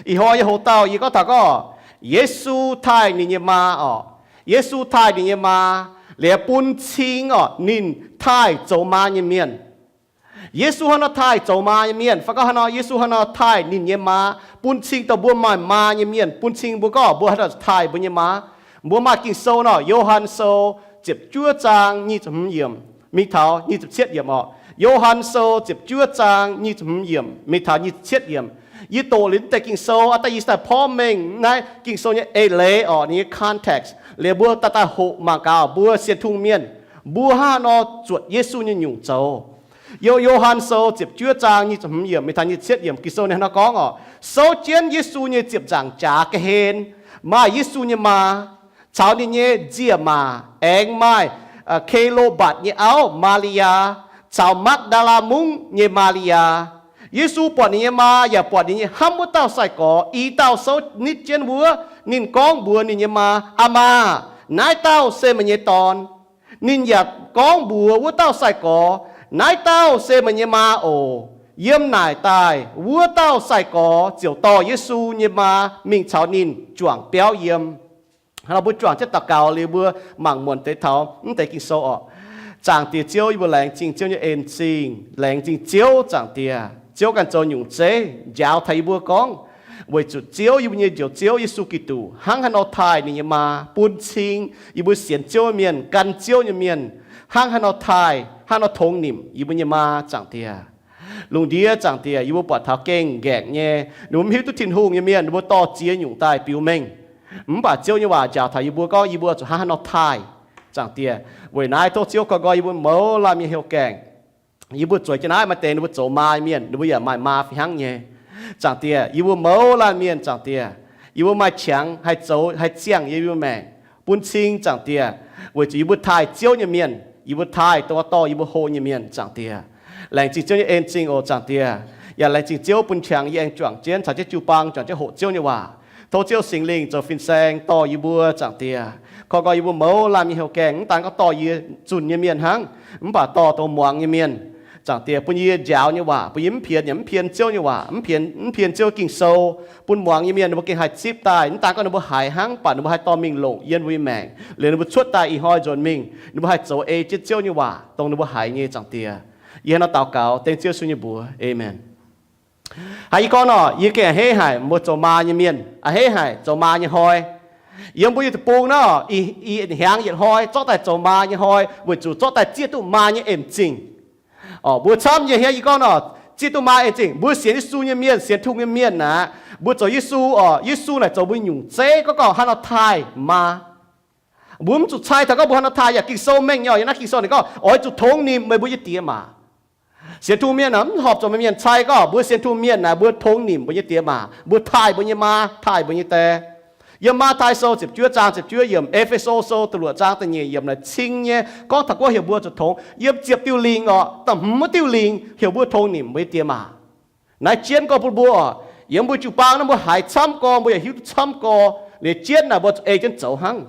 Ih hnoi yie hoc dauh yie gorngv taux gorngv, Yesu taaih ninh nyei maa orqc. Yesu taaih ninh nyei maa, liuz bun cing orqc, ninh taaih zoux maa nyei mienh. Yesu hnangv nor taaih zoux maa nyei mienh, fai gorngv hnangv nor, Yesu hnangv nor taaih ninh nyei maa, bun cing dongh mbuo maaih maa nyei mienh, bun cing mbuo gorngv mbuo hnangv nor taaih mbuo nyei maa. Mbuo maaih Ging-Sou nor, Yo^han Sou ziepc juov zaang nyic ziepc hmz yiemc mingh taux nyic ziepc cietv yiemc orqc. Yo^han Sou ziepc juov zaang nyic ziepc hmz yiemc mingh taux nyic ziepc cietv yiemc. Yie doqc liuz naaiv deix Ging-Sou, aa, daaih yie daaih porv mengh naaiv Ging-Sou nyei eix leiz orqc, ninh nyei context, liuz mbuo daaih daaih hoqc mangc gaax mbuo sienx Tin-Hungh mienh, mbuo hnangv nor zuotc Yesu nyei nyungc zoux. Yo, Yo^han Sou ziepc juov zaang nyic ziepc hmz yiemc mingh taux nyic ziepc cietv yiemc, Ging-Sou ninh hnangv nor gorngv orqc, souv jienv Yesu nyei ziepc nzaangc jaax ga'hlen, maaih Yesu nyei maa, caux ninh nyei nziec maac, aengx maaih Ke^lo^mbatc nyei auv, Maa^li^yaa, caux Makv^ndaa^laa Mungv nyei Maa^li^yaa. Yesu buatc ninh nyei maa yaac buatc ninh nyei hnamv wuov dauh sai-gorx, i dauh souv nitv jienv wuov. Ninh gorngv mbuox ninh nyei maa, Aa maa, naaiv dauh se meih nyei dorn. Ninh yaac gorngv mbuox wuov dauh sai-gorx, Naaiv dauh se meih nyei maa oc. Yiem naaic daaih wuov dauh sai-gorx ziouc dorh Yesu nyei maa mingh caux ninh juangc biauv yiem. Hnangv nor mbuo juangc jienv daux gaux liuz mbuo mangc muonc deix taux mv deix Ging-Sou orqc. Zaangc Diex Ziouv, yie mbuo laengz zingh Ziouv nyei en-zingh, laengz zingh Ziouv. Zaangc Diex, Ziouv ganh zoux nyungc zeiv njaaux taux yie mbuo gorngv, weic zuqc Ziouv, yie mbuo nyei Njoux Ziouv Yesu Giduc hnangv haaix nor taaih ninh nyei maa bun cing yie mbuo sienx Ziouv mienh, gan Ziouv nyei mienh, hnangv haaix nor taaih, hnangv haaix nor tongx nimc yie mbuo nyei maa. Zaangc Diex, lungh ndiev Zaangc Diex, yie mbuo buatc taux gengh nqaengc nyei, ninh mbuo mv hiuv duqv Tin-Hungh nyei mienh, ninh mbuo dorh ziex nyungc daaih biux mengh. Mv baac Ziouv nyei waac njaaux taux yie mbuo gorngv yie mbuo zuqc hnangv haaix nor taaih. Zaangc Diex, weic naaiv tov Ziouv koi nqoi yie mbuo mouz laanh mienh heuc gaengh. Yie mbuo zueiz jienv naaiv maaih deix ninh mbuo zoux maa nyei mienh, ninh mbuo yaac maaih maa fih hnangv nyei. Zaangc Diex, yie mbuo mouz laanh mienh, Zaangc Diex, yie mbuo maaih qangx haih zoux haih ziangh yie mbuo maengc, bun cing Zaangc Diex, weic zuqc yie mbuo taaih Ziouv nyei mienh, yie mbuo taaih dongh dorh yie mbuo hlo nyei mienh. Zaangc Diex, laengz zingh Ziouv nyei en-zingh oc Zaangc Diex. Yaac laengz zingh Ziouv bun qangx yie aengx juangc jienv caux jienv jiu-baang juangc jienv hoqc Ziouv nyei waac. Tov Ziouv Singx Lingh zoux fin-saeng dorh yie mbuo, Zaangc Diex. Koi nqoi yie mbuo mouz laanh mienh heuc gaengh, mv daan gorngv dorh yie zunh nyei mienh hnangv, mv baac dorh dongh muangx nyei mienh. Zaangc Diex, bun yie njaaux nyei waac, bun yie mv pienx yaac mv pien Ziouv nyei waac, mv pien, mv pien Ziouv Ging-Sou, bun muangx nyei mienh ninh mbuo gengh haih zipv daaih. Mv daan gorngv ninh mbuo haiz hnangv, mv baac ninh mbuo haih dorh mingh longc yiem ninh mbuo nyei maengc, liuz ninh mbuo cuotv daaih ih hnoi nzuonx mingh, ninh mbuo haih zoux ei jienv Ziouv nyei waac dongh ninh mbuo haiz nyei. Zaangc Diex, yie hnangv nor daux gaux dengv Ziouv Yesu nyei mbuox, aamen. Haiz yie gorngv nor, yie gengh a'hneiv haic mbuo zoux maa nyei mienh, a'hneiv haic zoux maa nyei hnoi. Yiem mbuo nyei deic-bung nor, i, i hnyangx yietc hnoi zorqv daaih zoux maa nyei hnoi, weic zuqc zorqv daaih zieqv duqv maa nyei en-zingh. Orqc, mbuo camv nyei hnyouv yie gorngv nor, zieqv duqv maa en-zingh. Mbuo sienx Yesu nyei mienh, sienx Tin-Hungh nyei mienh aqv, mbuo zoux Yesu, orqc, Yesu naaic zoux mbuo nyungc zeiv, gorngv gorngv hnangv nor taaih maa. Mbuo mv zuqc cai taux gorngv mbuo hnangv nor taaih yaac Ging-Sou mengh nyei. Yiem naaiv Ging-Sou ninh gorngv, oix zuqc tongx nimc meih mbuo nyei diex maac. Sienx Tin-Hungh mienh naaic mv horpc zuqc meih mienh cai gorngv mbuo sienx Tin-Hungh mienh naaic mbuo tongx nimc mbuo nyei diex maac, mbuo taaih mbuo nyei maa, taaih mbuo nyei die. Yiem Matv^tai Sou ziepc juov zaang ziepc juov yiemc, E^fe^so Sou da'luoqc zaang da'nyeic yiemc naaic cing nyei gorngv taux gorngv heuc mbuo zuqc tongx. Yiem ziepc diuh lingc orqc, da'hmz diuh lingc heuc mbuo tongx nimc mbuo nyei diex maac. Naaiv jienv gorngv bun mbuo orqc, yiem mbuo jiu-baang naaiv mbuo haiz camv gorx, mbuo yaac hiuv duqv camv gorx, liuz jienv naaic mbuo zuqc ei jienv zoux hnangv.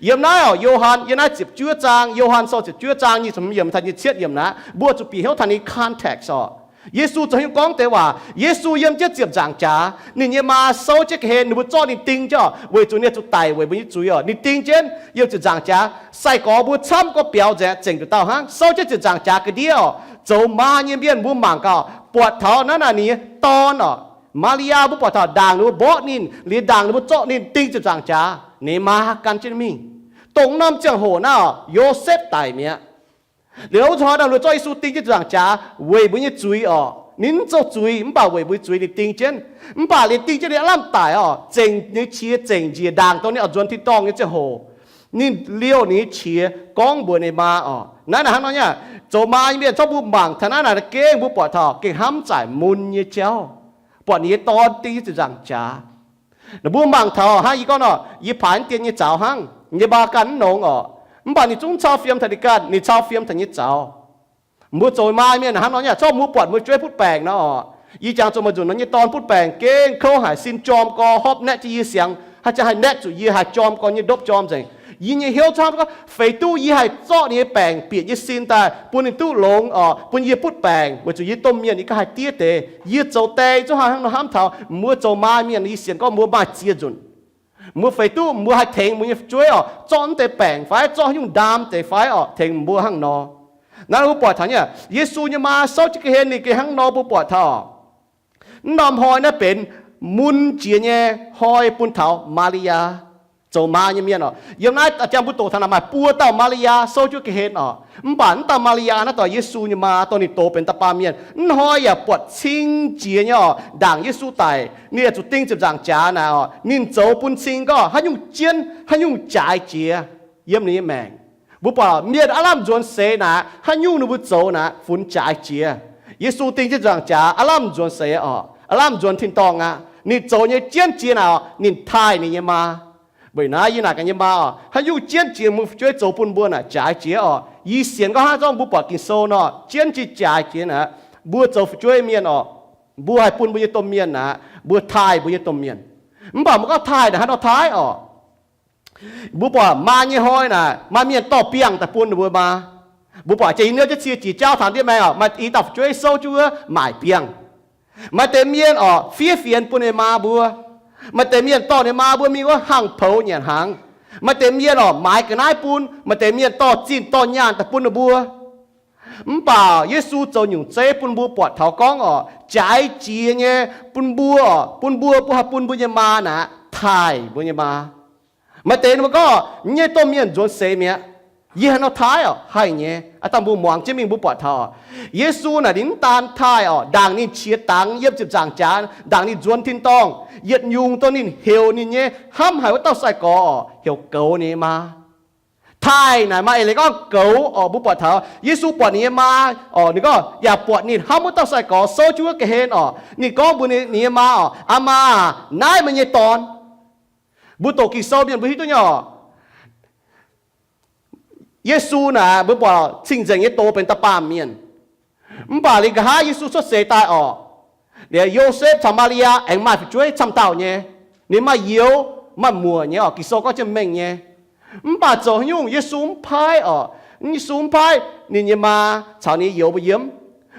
Yiem naaiv orqc, Yo^han, yiem naaiv ziepc juov zaang, Yo^han Sou ziepc juov zaang nyic ziepc hmz yiemc taux nyic ziepc yiemc naaiv, mbuo zuqc bieqc hnyouv taux ninh context orqc. Yesu zoux haaix nyungc gorngv deix waac? Yesu yiem jienv ziepc nzaangc jaax, ninh nyei maa souv jienv ga'hlen, ninh mbuo zorqv ninh ding jienv orqc, weic zuqc ninh zuqc daic weic mbuo nyei zuiz orqc. Ninh ding jienv yiem ziepc nzaangc jaax, sai-gorx mbuo camv gorx biaux nzengc, zengc nduqc dauh hnangv, souv jienv ziepc nzaangc jaax ga'ndiev orqc, zoux maa nyei mienh mbuo mangc gaax, buatc taux naaiv naaic ninh nyei dorn orqc. Maa^li^yaa mbuo buatc taux ndaangc ninh mbuo mborqv ninh, liuz ndaangc ninh mbuo zorqv ninh ding ziepc nzaangc jaax, ninh maa gan jienv mingh. Dongh norm ziangh hoc naaiv orqc, Yosepv daic mi'aqv. Liuz wuov zanc naaic ninh mbuo zorqv Yesu ding jienv ziepc nzaangc jaax weic mbuo nyei zuiz orqc. Ninh mv zoux zuiz, mv baac weic mbuo nyei zuiz ninh ding jienv. Mv baac liuz ding jienv ninh aav lamh daic orqc, zengc ninh nyei qiex zengc njiec ndaangc dongh ninh oix nzuonx tin-dorngh nyei ziangh hoc. Ninh liouh ninh nyei qiex gorngv mbuox ninh maa orqc. Naaiv naaic hnangv nor nyei, zoux maa nyei mienh zorqv mbuo mangc taux naaiv naaic gengh mbuo buatc taux gengh hnamv zaaic mun nyei jauv. Buatc ninh nyei dorn ding jienv ziepc nzaangc jaax. Ninh mbuo mangc taux hnangv yie gorngv nor, yie paaix mv dien nyei zaux hnangv, yie maa gan mv longx orqc. Mv baac ninh zungv cau fiem taux ninh ganh, ninh cau fiem taux nyei zaux. Mbuo zoux maa mienh hnangv nor nyei, zorqv mbuo buatc mbuo jueiv butv baengc nor orqc. Yie jangx zoux maaih nzunc nor nyei dorn butv baengc gengh kouv haic, sin jorm gorx, hopv naetv jienv yie siangx, haaix jangx haih naetv zuqc yie, haih jorm gorx nyei ndopv jorm nzengc. Yie nyei hnyouv camv gorngv, feix duqv yie haih zorqv ninh nyei baengc bieqc yie sin daaih bun ninh duqv longx oc, bun yie butv baengc, weic zuqc yie domh mienh yie ganh haih diev deix. Yie zoux die zungv hnangv nor hnamv taux mbuo zoux maa mienh, yie sienx gorngv mbuo maaih ziex nzunc. Mbuo feix duqv mbuo haih tengx mbuo nyei fu'jueiv oc, zorqv naaiv deix baengc fai zorqv haaix nyungc ndaam deix fai oc, tengx mbuo hnangv nor. Naaiv mbuo buatc taux nyei, Yesu nyei maa souv jienv ga'hlen ninh gengh hnangv nor mbuo buatc taux. Mv norm hnoi naaiv benx mun jiex nyei hnoi bun taux Maa^li^yaa, zoux maa nyei mienh oc. Yiem naaiv jang mbuo doqc taux naaic maaih buo dauh Maa^li^yaa souv jienv ga'hlen oc. Mv baac mv dauh Maa^li^yaa naaiv dongh Yesu nyei maa, dongh ninh dox benx dauh baamh mienh. Mv hnoi yaac buatc cing jiex nyei oc, ndaangc Yesu daic, ninh yaac zuqc ding ziepc nzaangc jaax naaic oc. Ninh zoux bun cing gorngv haaix nyungc jienv, haaix nyungc jaaix jiex yiem ninh nyei maengc. Mbuo buatc mienh aav lamh nzuonx seix naaic, haaix nyungc ninh mbuo zoux naaic funx jaaix jiex. Yesu ding jienv nzaangc jaax aav lamh nzuonx seix oc, aav lamh nzuonx tin-dorngh aqv. Ninh zoux nyei jienv jiex naaic oc, ninh taaih ninh nyei maa. Weic naaiv yie naaic gaax nyei maa oc, haaix nyungc jienv jiex mbuo fu'jueiv zoux bun mbuo naaic jaaix jiex oc. Yie sienx gorngv hnangv zorngv mbuo buatc Ging-Sou nor, jienv jiex jaaix jiex naaic, mbuo zoux fu'jueiv mienh oc, mbuo haih bun mbuo nyei domh mienh naaic, mbuo taaih mbuo nyei domh mienh. Mv baac mbuo gorngv taaih naaic hnangv nor taaih oc. Mbuo buatc maa nyei hnoi naaic, maaih mienh dorh biangh daaih bun ninh mbuo maa. Mbuo buatc jiex i niouv jienv cie jiex jauv taux ndiev maengx oc, maaih i dauh fu'jueiv souv jienv wuov maaic biangh. Maaih deix mienh oc, fiev fienx bun ninh maa mbuo. Maaih deix mienh dorh ninh maa mbuo mingh wuov hangh poux nyanc hnaangx. Maaih deix mienh oc, maaiz ga'naaiv bun. Maaih deix mienh dorh zinh dorh nyaanh daaih bun ninh mbuo. Mv baac Yesu zoux nyungc zeiv bun mbuo buatc taux gorngv oc, jaaix jiex nyei bun mbuo oc, bun mbuo, mbuo haih bun mbuo nyei maa naaic taaih mbuo nyei maa. Maaih deix ninh mbuo gorngv, yie nyei domh mienh nzuonx seix mi'aqv. Yie haaix nor taaih oc? Haih nyei. Aav dangh mbuo muangx jienv mingh mbuo buatc taux oc, Yesu naaic ninh mv daan taaih oc, ndaangc ninh qiex dangx yiem ziepc nzaangc jaax, ndaangc ninh nzuonx tin-dorngh, yietc nyungc dongh ninh heuc ninh nyei hnamv haic wuov dauh sai-gorx oc, heuc goux ninh nyei maa. Taaih naaic maaih eix leiz gorngv goux oc. Mbuo buatc taux Yesu buatc ninh nyei maa oc, ninh gorngv yaac buatc ninh hnamv wuov dauh sai-gorx souv jienv wuov ga'hlen oc. Ninh gorngv mbuox ninh nyei maa oc, aa maa, naaiv meih nyei dorn. Mbuo doqc Ging-Sou mienh mbuo hiuv duqv nyei oc. Yesu naaic mbuo buatc cing-nzengc nyei dox benx dauh baamh mienh. Mv baac liuz nqa'haav Yesu cuotv seix daaih oc, liuz Yosepv caux Maa^li^yaa aengx maaih fu'jueiv camv dauh nyei. Ninh maaih youz, maaih muoc nyei oc. Ging-Sou gorngv jienv mengh nyei. Mv baac zoux haaix nyungc Yesu mv paaiv oc. Yesu mv paaiv ninh nyei maa caux ninh nyei youz mbuo yiem,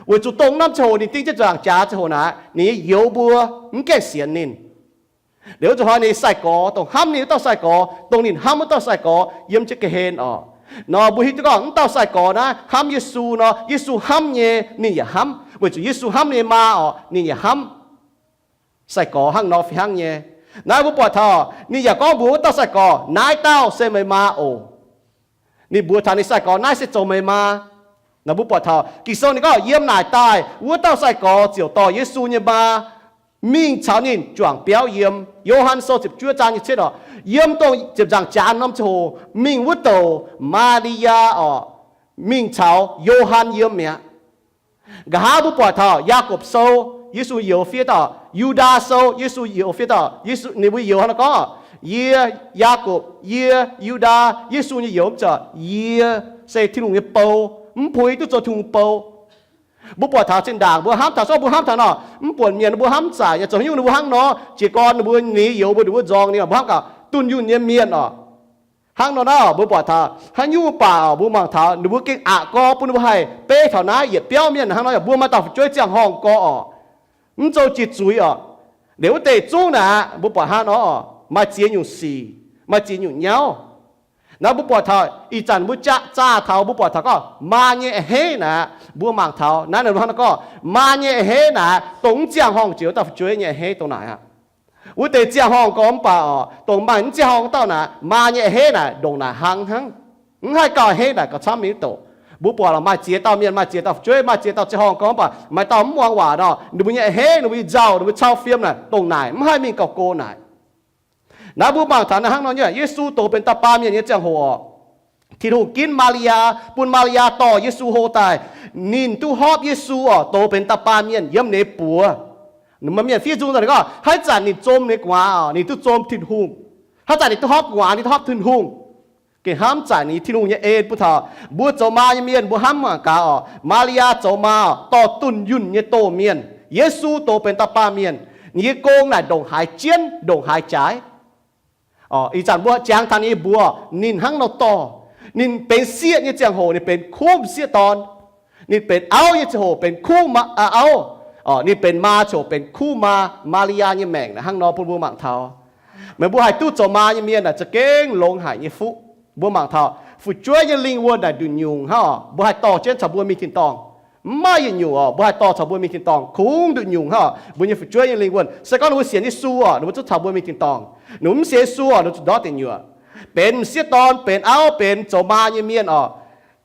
weic zuqc dongh norm ziangh hoc ninh ding jienv nzaangc jaax ziangh hoc naaic, ninh nyei youz mbuo mv gaengh sienx ninh. Liuz wuov zuqc hnoi ninh sai-gorx, dongh hnamv ninh wuov dauh sai-gorx, dongh ninh hnamv wuov dauh sai-gorx yiem jienv ga'hlen oc. Nor mbuo hiuv duqv gorngv wuov dauh sai-gorx naaiv hnamv Yesu nor, Yesu hnamv nyei ninh yaac hnamv. Weic zuqc Yesu hnamv ninh nyei maa oc, ninh yaac hnamv sai-gorx hnangv nor fih hnangv nyei. Naaiv mbuo buatc taux ninh yaac gorngv mbuox wuov dauh sai-gorx, naaiv dauh se meih maa oc. Ninh mbuox taux ninh sai-gorx, naaiv se zoux meih maa. Nor mbuo buatc taux Ging-Sou ninh gorngv, yiem naaic daaih wuov dauh sai-gorx ziouc dorh Yesu nyei maa mingh caux ninh juangc biauv yiem. Yo^han Sou ziepc juov zaang nyic ziepc cietv oc, yiem dongh ziepc nzaangc jaax norm ziangh hoc mingh wuov douc Maa^li^yaa oc, mingh caux Yo^han yiem mi'aqv. Nqa'haav mbuo buatc taux Yaagorpc Sou, Yesu youz fiev dauh, Yu^ndaa Sou, Yesu youz fiev dauh, Yesu, ninh mbuo youz hnangv nor gorngv, yie, Yaagorpc, yie, Yu^ndaa, Yesu nyei youz mv zeiz, yie se Tin-Hungh nyei bou, mv puix duqv zoux Tin-Hungh bou. Mbuo buatc taux zinh ndaangc mbuo hnamv taux, zorqv mbuo hnamv taux nor, mv buonc mienh ninh mbuo hnamv mv zaic nyei, zoux haaix nyungc ninh mbuo hnangv nor, jiez gorn ninh mbuo, ninh nyei youz mbuo, ninh mbuo nzorng ninh, mbuo hnamv gaax dunh yunh nyei mienh oc. Hnangv nor naaiv mbuo buatc taux haaix nyungc baac mbuo mangc taux ninh mbuo gengh aqc gorx bun ninh mbuo haih beiv taux naaiv yietc biauv mienh hnangv nor, mbuo maaih dauh fu'jueiv ziangh horngh gorx oc, mv zoux jiex zuiz oc. Liuz wuov deix zungv naaic mbuo buatc hnangv nor oc, maaih ziex nyungc sic, maaih ziex nyungc nyauv. Naaiv mbuo buatc taux ih zanc mbuo zaah taux, mbuo buatc taux gorngv maa nyei a'hneiv naaic, mbuo mangc taux naaiv ninh hnangv nor gorngv maa nyei a'hneiv naaic, dongh mv ziangh horngh jiex wuov dauh fu'jueiv nyei a'hneiv dongh naaic aqv. Wuov deix ziangh horngh gorx mv baac oc, dongh maaih mv ziangh horngh dauh naaic, maa nyei a'hneiv naaic ndongc naaic hnangv hnangv. Mv haih gauh a'hneiv naaic gauh camv mingh wuov douc. Mbuo buatc lorqc, maaih ziex dauh mienh, maaih ziex dauh fu'jueiv, maaih ziex dauh ziangh horngh gorx mv baac maaih dauh mv muangx waac nor, ninh mbuo nyei a'hneiv, ninh mbuo nyei nzauh, ninh mbuo cau fiem naaic dongh naaic, mv haih mingh gauh go naaic. Naaiv mbuo mangc taux naaiv hnangv nor nyei, Yesu dox benx dauh baamh mienh nyei ziangh hoc oc, Tin-Hungh ginv Maa^li^yaa, bun Maa^li^yaa dorh Yesu hlo daaih. Ninh duqv horpc Yesu oc, dox benx dauh baamh mienh yiem ninh buoz. Maaih mienh fiev nzung daaih gorngv, haaix zanc ninh zom ninh gu'nguaaz oc, ninh duqv zom Tin-Hungh. Haaix zanc ninh duqv horpc gu'nguaaz, ninh duqv horpc Tin-Hungh. Gengh hnamv zanc ninh Tin-Hungh nyei en bun taux mbuo zoux maa nyei mienh, mbuo hnamv mangc gaax oc, Maa^li^yaa zoux maa oc, dorh dunh yunh nyei doh mienh. Yesu dox benx dauh baamh mienh, ninh nyei gong naaic ndongc haaix jienv, ndongc haaix jaaix. Ih zanc mbuo jangx taux ninh nyei mbuox, ninh hnangv nor dorh. Ninh benx sieqv nyei ziangh hoc ninh benx kuv m'sieqv dorn. Ninh benx auv nyei ziangh hoc benx kuv auv. Ninh benx maa ziangh hoc benx kuv maa. Maa^li^yaa nyei maengc naaic hnangv nor bun mbuo mangc taux. Meih mbuo haih duqv zoux maa nyei mienh naaic za'gengh longx haic nyei fuqv. Mbuo mangc taux fu'jueiv nyei lingh wuonh naaic nduqc nyungc hnangv oc. Mbuo haih dorh jienv caux mbuo mingh tin-dorngh. Mv maaih yietc nyungc oc, mbuo haih dorh caux mbuo mingh tin-dorngh kungx nduqc nyungc hnangv oc. Mbuo nyei fu'jueiv nyei lingh wuonh, se gorngv ninh mbuo sienx Yesu oc, ninh mbuo zungv caux mbuo mingh tin-dorngh. Ninh mbuo mv sienx Yesu oc, ninh mbuo zuqc ndortv deic nyuoqc. Benx m'sieqv dorn, benx auv, benx zoux maa nyei mienh oc,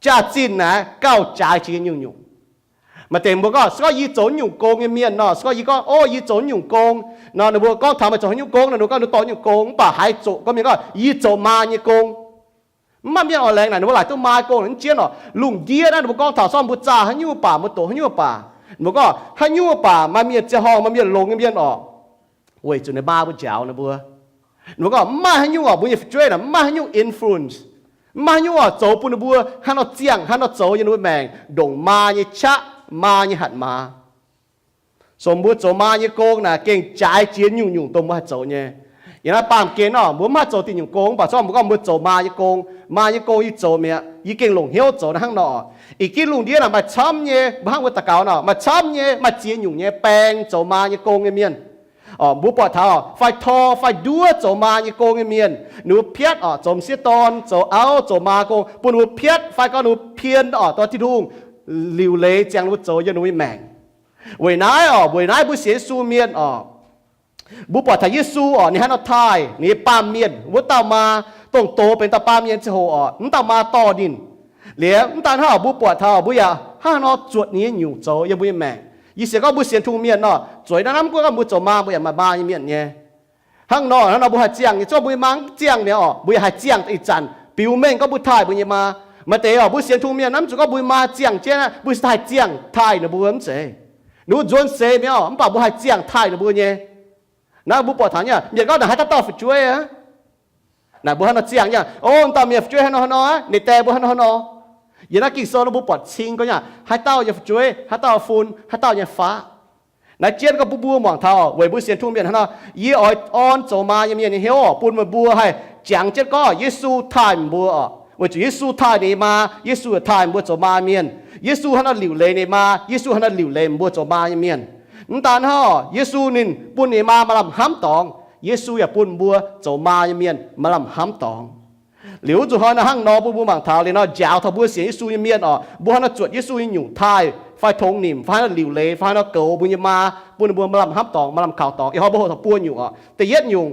jaax-zinh naaic gauh jaaix jiex nyungc-nyungc. Maaih deix mbuo gorngv, se gorngv yie zoux nyungc gong nyei mienh nor, se gorngv yie gorngv, O, yie zoux nyungc gong nor, ninh mbuo gorngv taux meih zoux haaix nyungc gong nor, ninh mbuo gorngv ninh dorh nyungc gong, mv baac haaix zoqc gorngv mienh gorngv, Yie zoux maa nyei gong. Mv maaih mienh oix laengz naaic ninh mbuo laaic duqv maa nyei gong, mv jienv oc. Lungh ndiev naaiv ninh mbuo gorngv taux sorng mbuo zaah haaix nyungc baac, mbuo doqc haaix nyungc baac, ninh mbuo gorngv haaix nyungc baac maaih mienh ziangh horngh, maaih mienh longx nyei mienh oc, weic zuqc ninh maa mbuo njaaux ninh mbuo. Ninh mbuo gorngv mv maaih haaix nyungc oc, mbuo nyei fu'jueiv naaic mv maaih haaix nyungc influence, mv maaih haaix nyungc oc zoux bun ninh mbuo haaix nor ziangh, haaix nor zoux yiem ninh mbuo maengc, ndongc maa nyei qaqv, maa nyei hatc maaz. So mbuo zoux maa nyei gong naaic gengh jaaix jiex nyungc-nyungc dongh mbuo haih zoux nyei. Yiem naaiv baamh gen nor mbuo mv haih zoux diuh nyungc gong, mv baac zorqv mbuo gorngv mbuo zoux maa nyei gong. Maa nyei gong yie zoux mi'aqv, yie gengh longc hnyouv zoux naaiv hnangv nor. Ih gin lungh ndiev naaic maaih camv nyei, mbuo hnangv mbuo daux gaux nor, maaih camv nyei, maaih ziex nyungc nyei baeng zoux maa nyei gong nyei mienh. Mbuo buatc taux fai tor fai nduov zoux maa nyei gong nyei mienh, ninh mbuo piatv oc, zoux m'sieqv dorn, zoux auv, zoux maa gong, bun ninh mbuo piatv fai gorngv ninh mbuo pien oc, dorh Tin-Hungh liuc leiz ziangx ninh mbuo zoux yiem ninh mbuo nyei maengc. Weic naaiv oc, weic naaiv mbuo sienx Yesu mienh oc, mbuo buatc taux Yesu oc, ninh hnangv nor taaih ninh nyei baamh mienh wuov dauh maa, dongh doz benx dauh baamh mienh ziangh hoc oc, wuov dauh maa dorh ninh. Liuz mv daan hnangv, mbuo buatc taux mbuo yaac hnangv nor zuotc ninh nyei nyungc zoux yiem mbuo nyei maengc. Yie sienx gorngv mbuo sienx Tin-Hungh mienh nor, zueiz naaiv hnamv gunv gorngv mbuo zoux maa, mbuo yaac maaih maa nyei mienh nyei. Hnangv nor, hnangv nor mbuo haih ziangh nyei, zorqv mbuo nyei maa mv ziangh mi'aqv oc, mbuo yaac haih ziangh ih zanc biux mengh gorngv mbuo taaih mbuo nyei maa. Maaih deix oc, mbuo sienx Tin-Hungh mienh naaiv mv zuqc gorngv mbuo nyei maa ziangh jienv, mbuo haih ziangh taaih ninh mbuo mv zeiz. Ninh mbuo nzuonx seix mi'aqv oc, mv baac mbuo haih ziangh taaih ninh mbuo nyei. Naaiv mbuo buatc taux nyei, mienh gorngv naaic haaix dauh dauh fu'jueiv aqv. Naaic mbuo hnangv nor ziangh nyei, O, dauh mienh fu'jueiv hnangv nor hnangv nor, ninh die mbuo hnangv nor hnangv nor. Yiem naaiv Ging-Sou nor mbuo buatc cing gorngv nyei, haaix dauh nyei fu'jueiv, haaix dauh fun, haaix dauh nyei faqv. Naaiv jienv gorngv bun mbuo muangx taux weic mbuo sienx Tin-Hungh mienh hnangv nor, yie oix orn zoux maa nyei mienh nyei hnyouv oc, bun meih mbuo haih jangx jienv gorngv Yesu taaih mbuo oc. Weic zuqc Yesu taaih ninh nyei maa, Yesu yaac taaih mbuo zoux maa mienh. Yesu hnangv nor liuc leiz ninh maa, Yesu hnangv nor liuc leiz mbuo zoux maa nyei mienh. Mv daan hnangv, Yesu ninh bun ninh maa maaih lamh hnamv dorngx, Yesu yaac bun mbuo zoux maa nyei mienh maaih lamh hnamv dorngx. Liuz zuqc hnoi naaiv hnangv nor bun mbuo mangc taux liuz nor njaaux taux mbuo sienx Yesu nyei mienh oc, mbuo hnangv nor zuotc Yesu nyei nyungc taaih fai tongx nimc fai hnangv nor liuc leiz fai hnangv nor goux mbuo nyei maa, bun ninh mbuo maaih lamh hnamv dorngx, maaih lamh kaux dorngx. Ih hnoi mbuo hoqc taux buo nyungc oc. Da'yietv nyungc,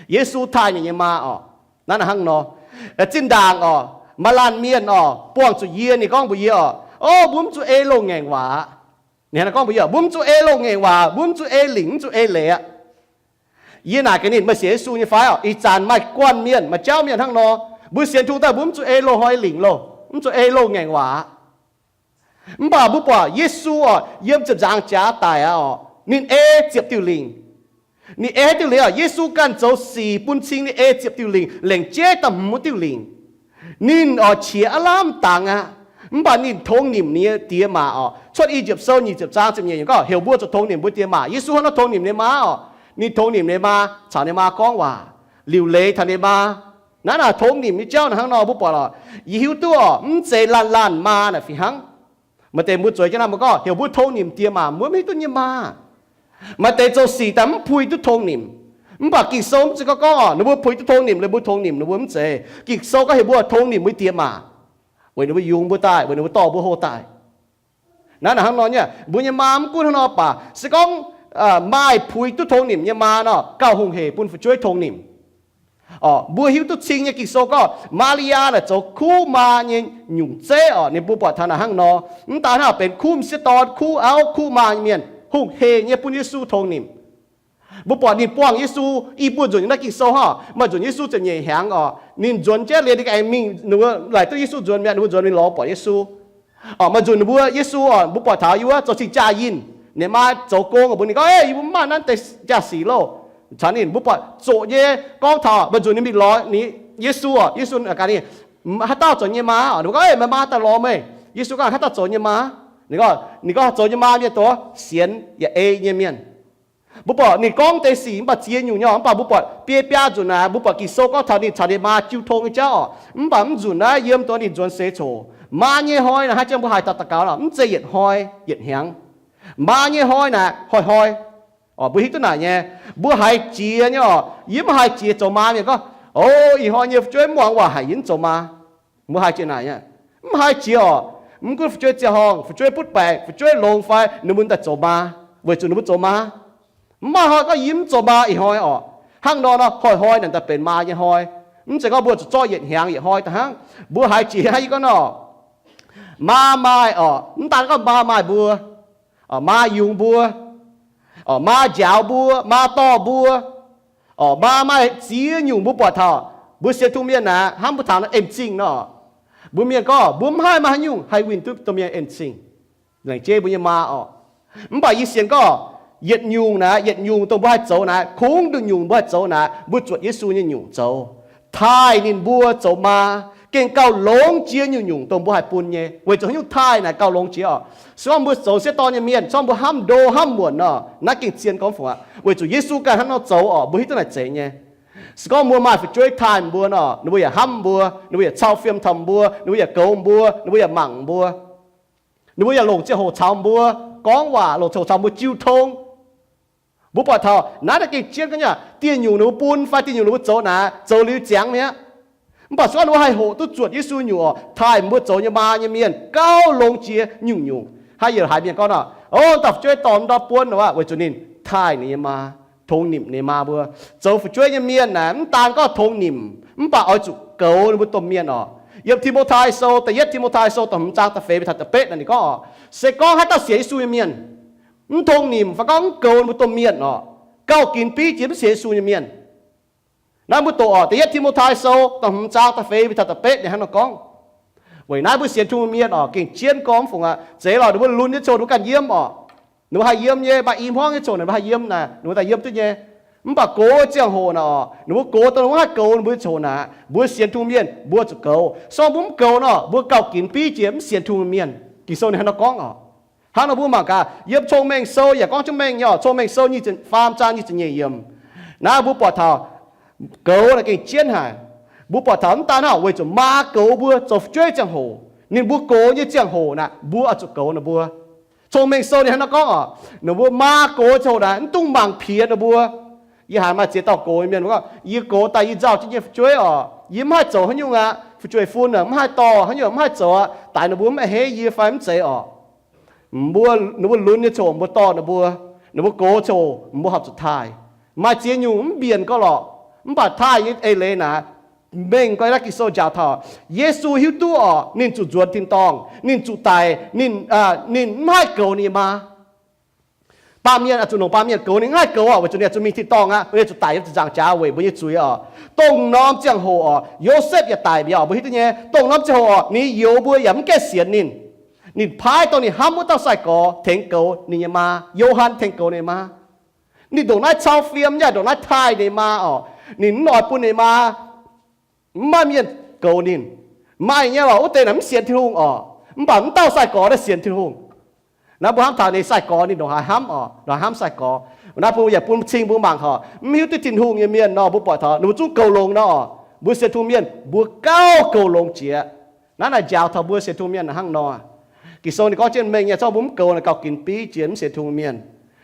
Yesu taaih ninh nyei maa oc. Naaiv hnangv nor, zinh ndaangc oc, maaih laanh mienh oc buangh zuqc yie, ninh gorngv mbuox yie oc, O, mbuo mv zuqc ei loz-ngaengc waac. Ninh hnangv nor gorngv mbuox yie, Mbuo mv zuqc ei loz-ngaengc waac, mbuo mv zuqc ei lingc, mv zuqc ei leiz aqv. Yie naaic gaax ninh, Meih sienx Yesu nyei fai oc? Ih zanc maaih guanh mienh, maaih jauv mienh hnangv nor, mbuo sienx Tin-Hungh daaih mbuo mv zuqc ei loz-hnoi lingc loh, mv zuqc ei loz-ngaengc waac aqv. Mv baac mbuo buatc Yesu oc, yiem ziepc nzaangc jaax daic aqv oc, ninh ei ziepc diuh lingc. Ninh ei haaix diuh lingc oc? Yesu ganh zoux sic bun cing ninh ei ziepc diuh lingc, lengc jeiv da'hmz diuh lingc. Ninh oix qiex aav lamh dangx aqv. Mv baac ninh tongx nimc ninh nyei diex maac oc. Cuotv I^yipv Sou nyic ziepc zaang ziepc nyeic gorngv heuc mbuo zuqc tongx nimc mbuo diex maac. Yesu hnangv nor tongx nimc ninh maa oc. Ninh tongx nimc ninh maa, caux ninh maa gorngv waac, liuc leiz taux ninh maa. Naaiv naaic tongx nimc nyei jauv naaic hnangv nor mbuo buatc oc. Yie hiuv duqv oc, mv zeiz laanh laanh maa naaic fih hnangv. Maaih deix mbuo zueiz jienv naaiv mbuo gorngv heuc mbuo tongx nimc diex maac, mbuo mv hiuv duqv nyei maa. Maaih deix zoux sic daaih mv puix duqv tongx nimc. Mv baac Ging-Sou mv zeiz gorngv gorngv oc, ninh mbuo puix duqv tongx nimc liuz mbuo tongx nimc ninh mbuo mv zeiz. Ging-Sou gorngv heuc mbuo tongx nimc mbuo diex maac, weic ninh mbuo yungz mbuo daaih, weic ninh mbuo dorh mbuo hoh daaih. Naaiv naaic hnangv nor nyei, mbuo nyei maa mv gunv hnangv nor baac se gorngv maaih puix duqv tongx nimc nyei maa nor, gauh hungh hec bun fu'jueiv tongx nimc. Oc, mbuo hiuv duqv cing nyei Ging-Sou gorngv Maa^li^yaa naaic zoux kuv maa nyei nyungc zeiv oc. Ninh mbuo buatc taux naaic hnangv nor, mv daan hnangv benx kuv m'sieqv dorn, kuv auv, kuv maa nyei mienh, hungh hec nyei bun Yesu tongx nimc. Mbuo buatc ninh buangh Yesu i buo nzunc nyei naaiv Ging-Sou hnangv. Maaih nzunc Yesu ziepc nyeic hnyangx oc, ninh nzuonx jienv liuz ninh ganh aengx mingh, ninh mbuo laaic duqv Yesu nzuonx mi'aqv, ninh mbuo nzuonx mingh lorz buatc Yesu. Oc, maaih nzunc ninh mbuo Yesu oc, mbuo buatc taux yie wuov zoux cing jaa yinh, ninh maa zoux gong mbuox ninh gorngv, Yie mbuo mv maaih naaiv deix jaa-sic loh. Caux ninh mbuo buatc zoqc nyei gorngv taux maaih nzunc ninh mingh lorz ninh Yesu oc, Yesu gaax ninh, Haaix dauh zoux nyei maa? Ninh mbuo gorngv, Meih maa daaih lorz meih. Yesu gorngv, Haaix dauh zoux nyei maa? Ninh gorngv, Zoux nyei maa mienh dongh sienx yaac ei nyei mienh. Mbuo buatc ninh gorngv deix sic mv baac ziex nyungc nyei oc. Mv baac mbuo buatc biei biaa nzunc naaic, mbuo buatc Ging-Sou gorngv taux ninh caux ninh maa jiu tong nyei jauv oc. Mv baac mv nzunc naaiv yiem dongh ninh nzuonx seix coc, maa nyei hnoi naaic haaix jangx mbuo haih daux gaux nor? Mv zeiz yietc hnoi yietc hnyangx. Maa nyei hnoi naaic hnoi-hnoi. Mbuo hiuv duqv naaic nyei. Mbuo haiz jiex nyei oc. Yie mv haiz jiex zoux maa mienh gorngv, O, ih hnoi nyei fu'jueiv mv muangx waac haic, yie mv zoux maa. Mbuo haiz jiex naaic nyei? Mv haiz jiex oc. Mv gunv fu'jueiv ziangh horngh, fu'jueiv butv baengc, fu'jueiv longx fai, ninh mbuo daaih zoux maa, weic zuqc ninh mbuo zoux maa. Mv maaih hnoi gorngv yie mv zoux maa ih hnoi oc. Hnangv nor nor, hnoi-hnoi naaic daaih benx maa nyei hnoi. Mv zeiz gorngv mbuo zuqc zorqv yietc hnyangx yietc hnoi daaih hnangv. Mbuo haiz jiex hnangv yie gorngv nor, maa maaih oc, mv daan gorngv maa maaih mbuo, maa yungz mbuo, maa njaaux mbuo, maa dorh mbuo, maa maaih ziex nyungc mbuo buatc taux. Mbuo sienx Tin-Hungh mienh naaic, hnamv mbuo taux naaiv en-zingh nor, mbuo mienh gorngv mbuo mv haih maaih haaix nyungc haih winh duqv domh mienh en-zingh. Laengz jeiv mbuo nyei maa oc. Mv baac yie sienx gorngv yietc nyungc naaic, yietc nyungc dongh mbuo haih zoux naaic, kungx nduqc nyungc mbuo haih zoux naaic, mbuo zuotc Yesu nyei nyungc zoux, taaih ninh mbuo zoux maa, gengh gauh longx jiex nyungc-nyungc dongh mbuo haih bun nyei. Weic zuqc haaix nyungc taaih naaic gauh longx jiex oc? Se gorngv mbuo zoux sieqv dorn nyei mienh, se gorngv mbuo hnamv ndo hnamv muonc nor, naaiv gengh zien gorngv fungc aqv. Weic zuqc Yesu ganh hnangv nor zoux oc, mbuo hiuv duqv naaic zeiz nyei. Se gorngv mbuo maaih fu'jueiv taaih mbuo nor, ninh mbuo yaac hnamv mbuo, ninh mbuo yaac cau fiem taux mbuo, ninh mbuo yaac goux mbuo, ninh mbuo yaac mangc mbuo, ninh mbuo yaac longc ziangh hoc caux mbuo gorngv waac, longc ziangh hoc caux mbuo jiu tong. Mbuo buatc taux naaiv naaiv gengh jienv ga'nyaah, dieh nyungc ninh mbuo bun fai dieh nyungc ninh mbuo zoux naaic, zoux liuz ziangx mi'aqv. Mv baac se gorngv ninh mbuo haih hoqc duqv zuotc Yesu nyungc oc, taaih mbuo zoux nyei maa nyei mienh gauh longx jiex nyungc-nyungc. Hnangv yietc haaix mienh gorngv nor, O, dauh fu'jueiv dorh ndortv buonv nor, weic zuqc ninh taaih ninh nyei maa, tongx nimc ninh maa mbuo. Zoux fu'jueiv nyei mienh naaic mv daan gorngv tongx nimc, mv baac oix zuqc goux ninh mbuo domh mienh oc. Yiem Ti^mo^tai Sou, da'yietv Ti^mo^tai Sou da'hmz zaang da'feix mingh taux da'betv naaic ninh gorngv oc, se gorngv haaix dauh sienx Yesu nyei mienh mv tongx nimc fai gorngv mv goux ninh mbuo domh mienh oc, gauh ginx bieiv jiex mv sienx Yesu nyei mienh. Naaiv mbuo doqc oc, da'yietv Ti^mo^tai Sou da'hmz zaang da'feix mingh taux da'betv ninh hnangv nor gorngv. Weic naaiv mbuo sienx Tin-Hungh mienh oc, gengh jienv gorngv fungc aqv. Zeiz lorqc, ninh mbuo lunx nyei ziangh hoc ninh mbuo ganh yiem oc. Ninh mbuo haih yiem nyei, maaih i hmuangv nyei ziangh hoc ninh mbuo haih yiem naaic, ninh mbuo daaih yiem duqv nyei. Mv baac gox ziangh hoc naaic oc, ninh mbuo gox dongh ninh mbuo mv haih goux ninh mbuo nyei ziangh hoc naaic, mbuo sienx Tin-Hungh mienh mbuo zuqc goux. Se gorngv mbuo mv goux nor, mbuo gauh ginx bieiv jiex mv sienx Tin-Hungh mienh. Ging-Sou ninh hnangv nor gorngv oc. Hnangv nor mbuo mangc gaax, yiem Cong-Mengh Sou yaac gorngv jienv mengh nyei oc. Cong-Mengh Sou nyic ziepc, faam zaang nyic ziepc nyeic yiemc. Naaiv mbuo buatc taux goux naaic gengh jienv haic. Mbuo buatc taux mv daan hnangv weic zuqc maa goux mbuo zoux fu'jueiv ziangh hoc, ninh mbuo gox nyei ziangh hoc naaic, mbuo oix zuqc goux ninh mbuo. Cong-Mengh Sou ninh hnangv nor gorngv oc, ninh mbuo maa gox ziangh hoc naaic mv dungx mangc piex ninh mbuo. Yie haiz maaih ziex dauh gox nyei mienh gorngv, Yie gox daaih yie nzauh jienv nyei fu'jueiv oc, yie mv haih zoux haaix nyungc aqv. Fu'jueiv-fun mv haih dorh haaix nyungc, mv haih zoux aqv. Daix ninh mbuo mv a'hneiv yie fai mv zeiz oc. Mbuo, ninh mbuo lunx nyei ziangh hoc mbuo dorh ninh mbuo, ninh mbuo gox ziangh hoc mbuo horpc zuqc taaih. Maaih ziex nyungc mv mbienc gorx lorqc, mv baac taaih nyei eix leiz naaic, mengh gorx naaiv Ging-Sou njaaux taux Yesu hiuv duqv oc, ninh zuqc nzuonx tin-dorngh, ninh zuqc daic, ninh, ninh mv haih goux ninh nyei maa. Baamh mienh oix zuqc longc baamh mienh goux, ninh mv haih goux oc, weic zuqc ninh oix zuqc mingh tin-dorngh aqv, ninh zuqc daic yiem ziepc nzaangc jaax weic mbuo nyei zuiz oc. Dongh norm ziangh hoc oc, Yosepv yaac daic mi'aqv oc, mbuo hiuv duqv nyei. Dongh norm ziangh hoc oc, ninh youz mbuo yaac mv gaengh sienx ninh. Ninh paaiv dongh ninh hnamv wuov dauh sai-gorx tengx goux ninh nyei maa. Yo^han tengx goux ninh nyei maa. Ninh ndongc naaiv cau fiem yaac ndongc naaiv taaih ninh maa oc. Ninh mv oix bun ninh maa, mv maaih mienh goux ninh. Maaih nyei lorqc, wuov deix naaic mv sienx Tin-Hungh oc, mv baac mv dauh sai-gorx naaiv sienx Tin-Hungh. Naaiv mbuo hnamv taux ninh sai-gorx ninh ndongc haaix hnamv oc, ndongc haaix hnamv sai-gorx. Naaiv mbuo yaac bun cing mbuo mangc oc, mv hiuv duqv Tin-Hungh nyei mienh nor, mbuo buatc taux ninh mbuo zungv goux longx nor oc. Mbuo sienx Tin-Hungh mienh mbuo gauh goux longx jiex. Naaiv naaic njaaux taux mbuo sienx Tin-Hungh mienh hnangv nor. Ging-Sou ninh gorngv jienv mengh nyei, se gorngv mbuo mv goux naaic gauh ginx bieiv jiex mv sienx Tin-Hungh mienh.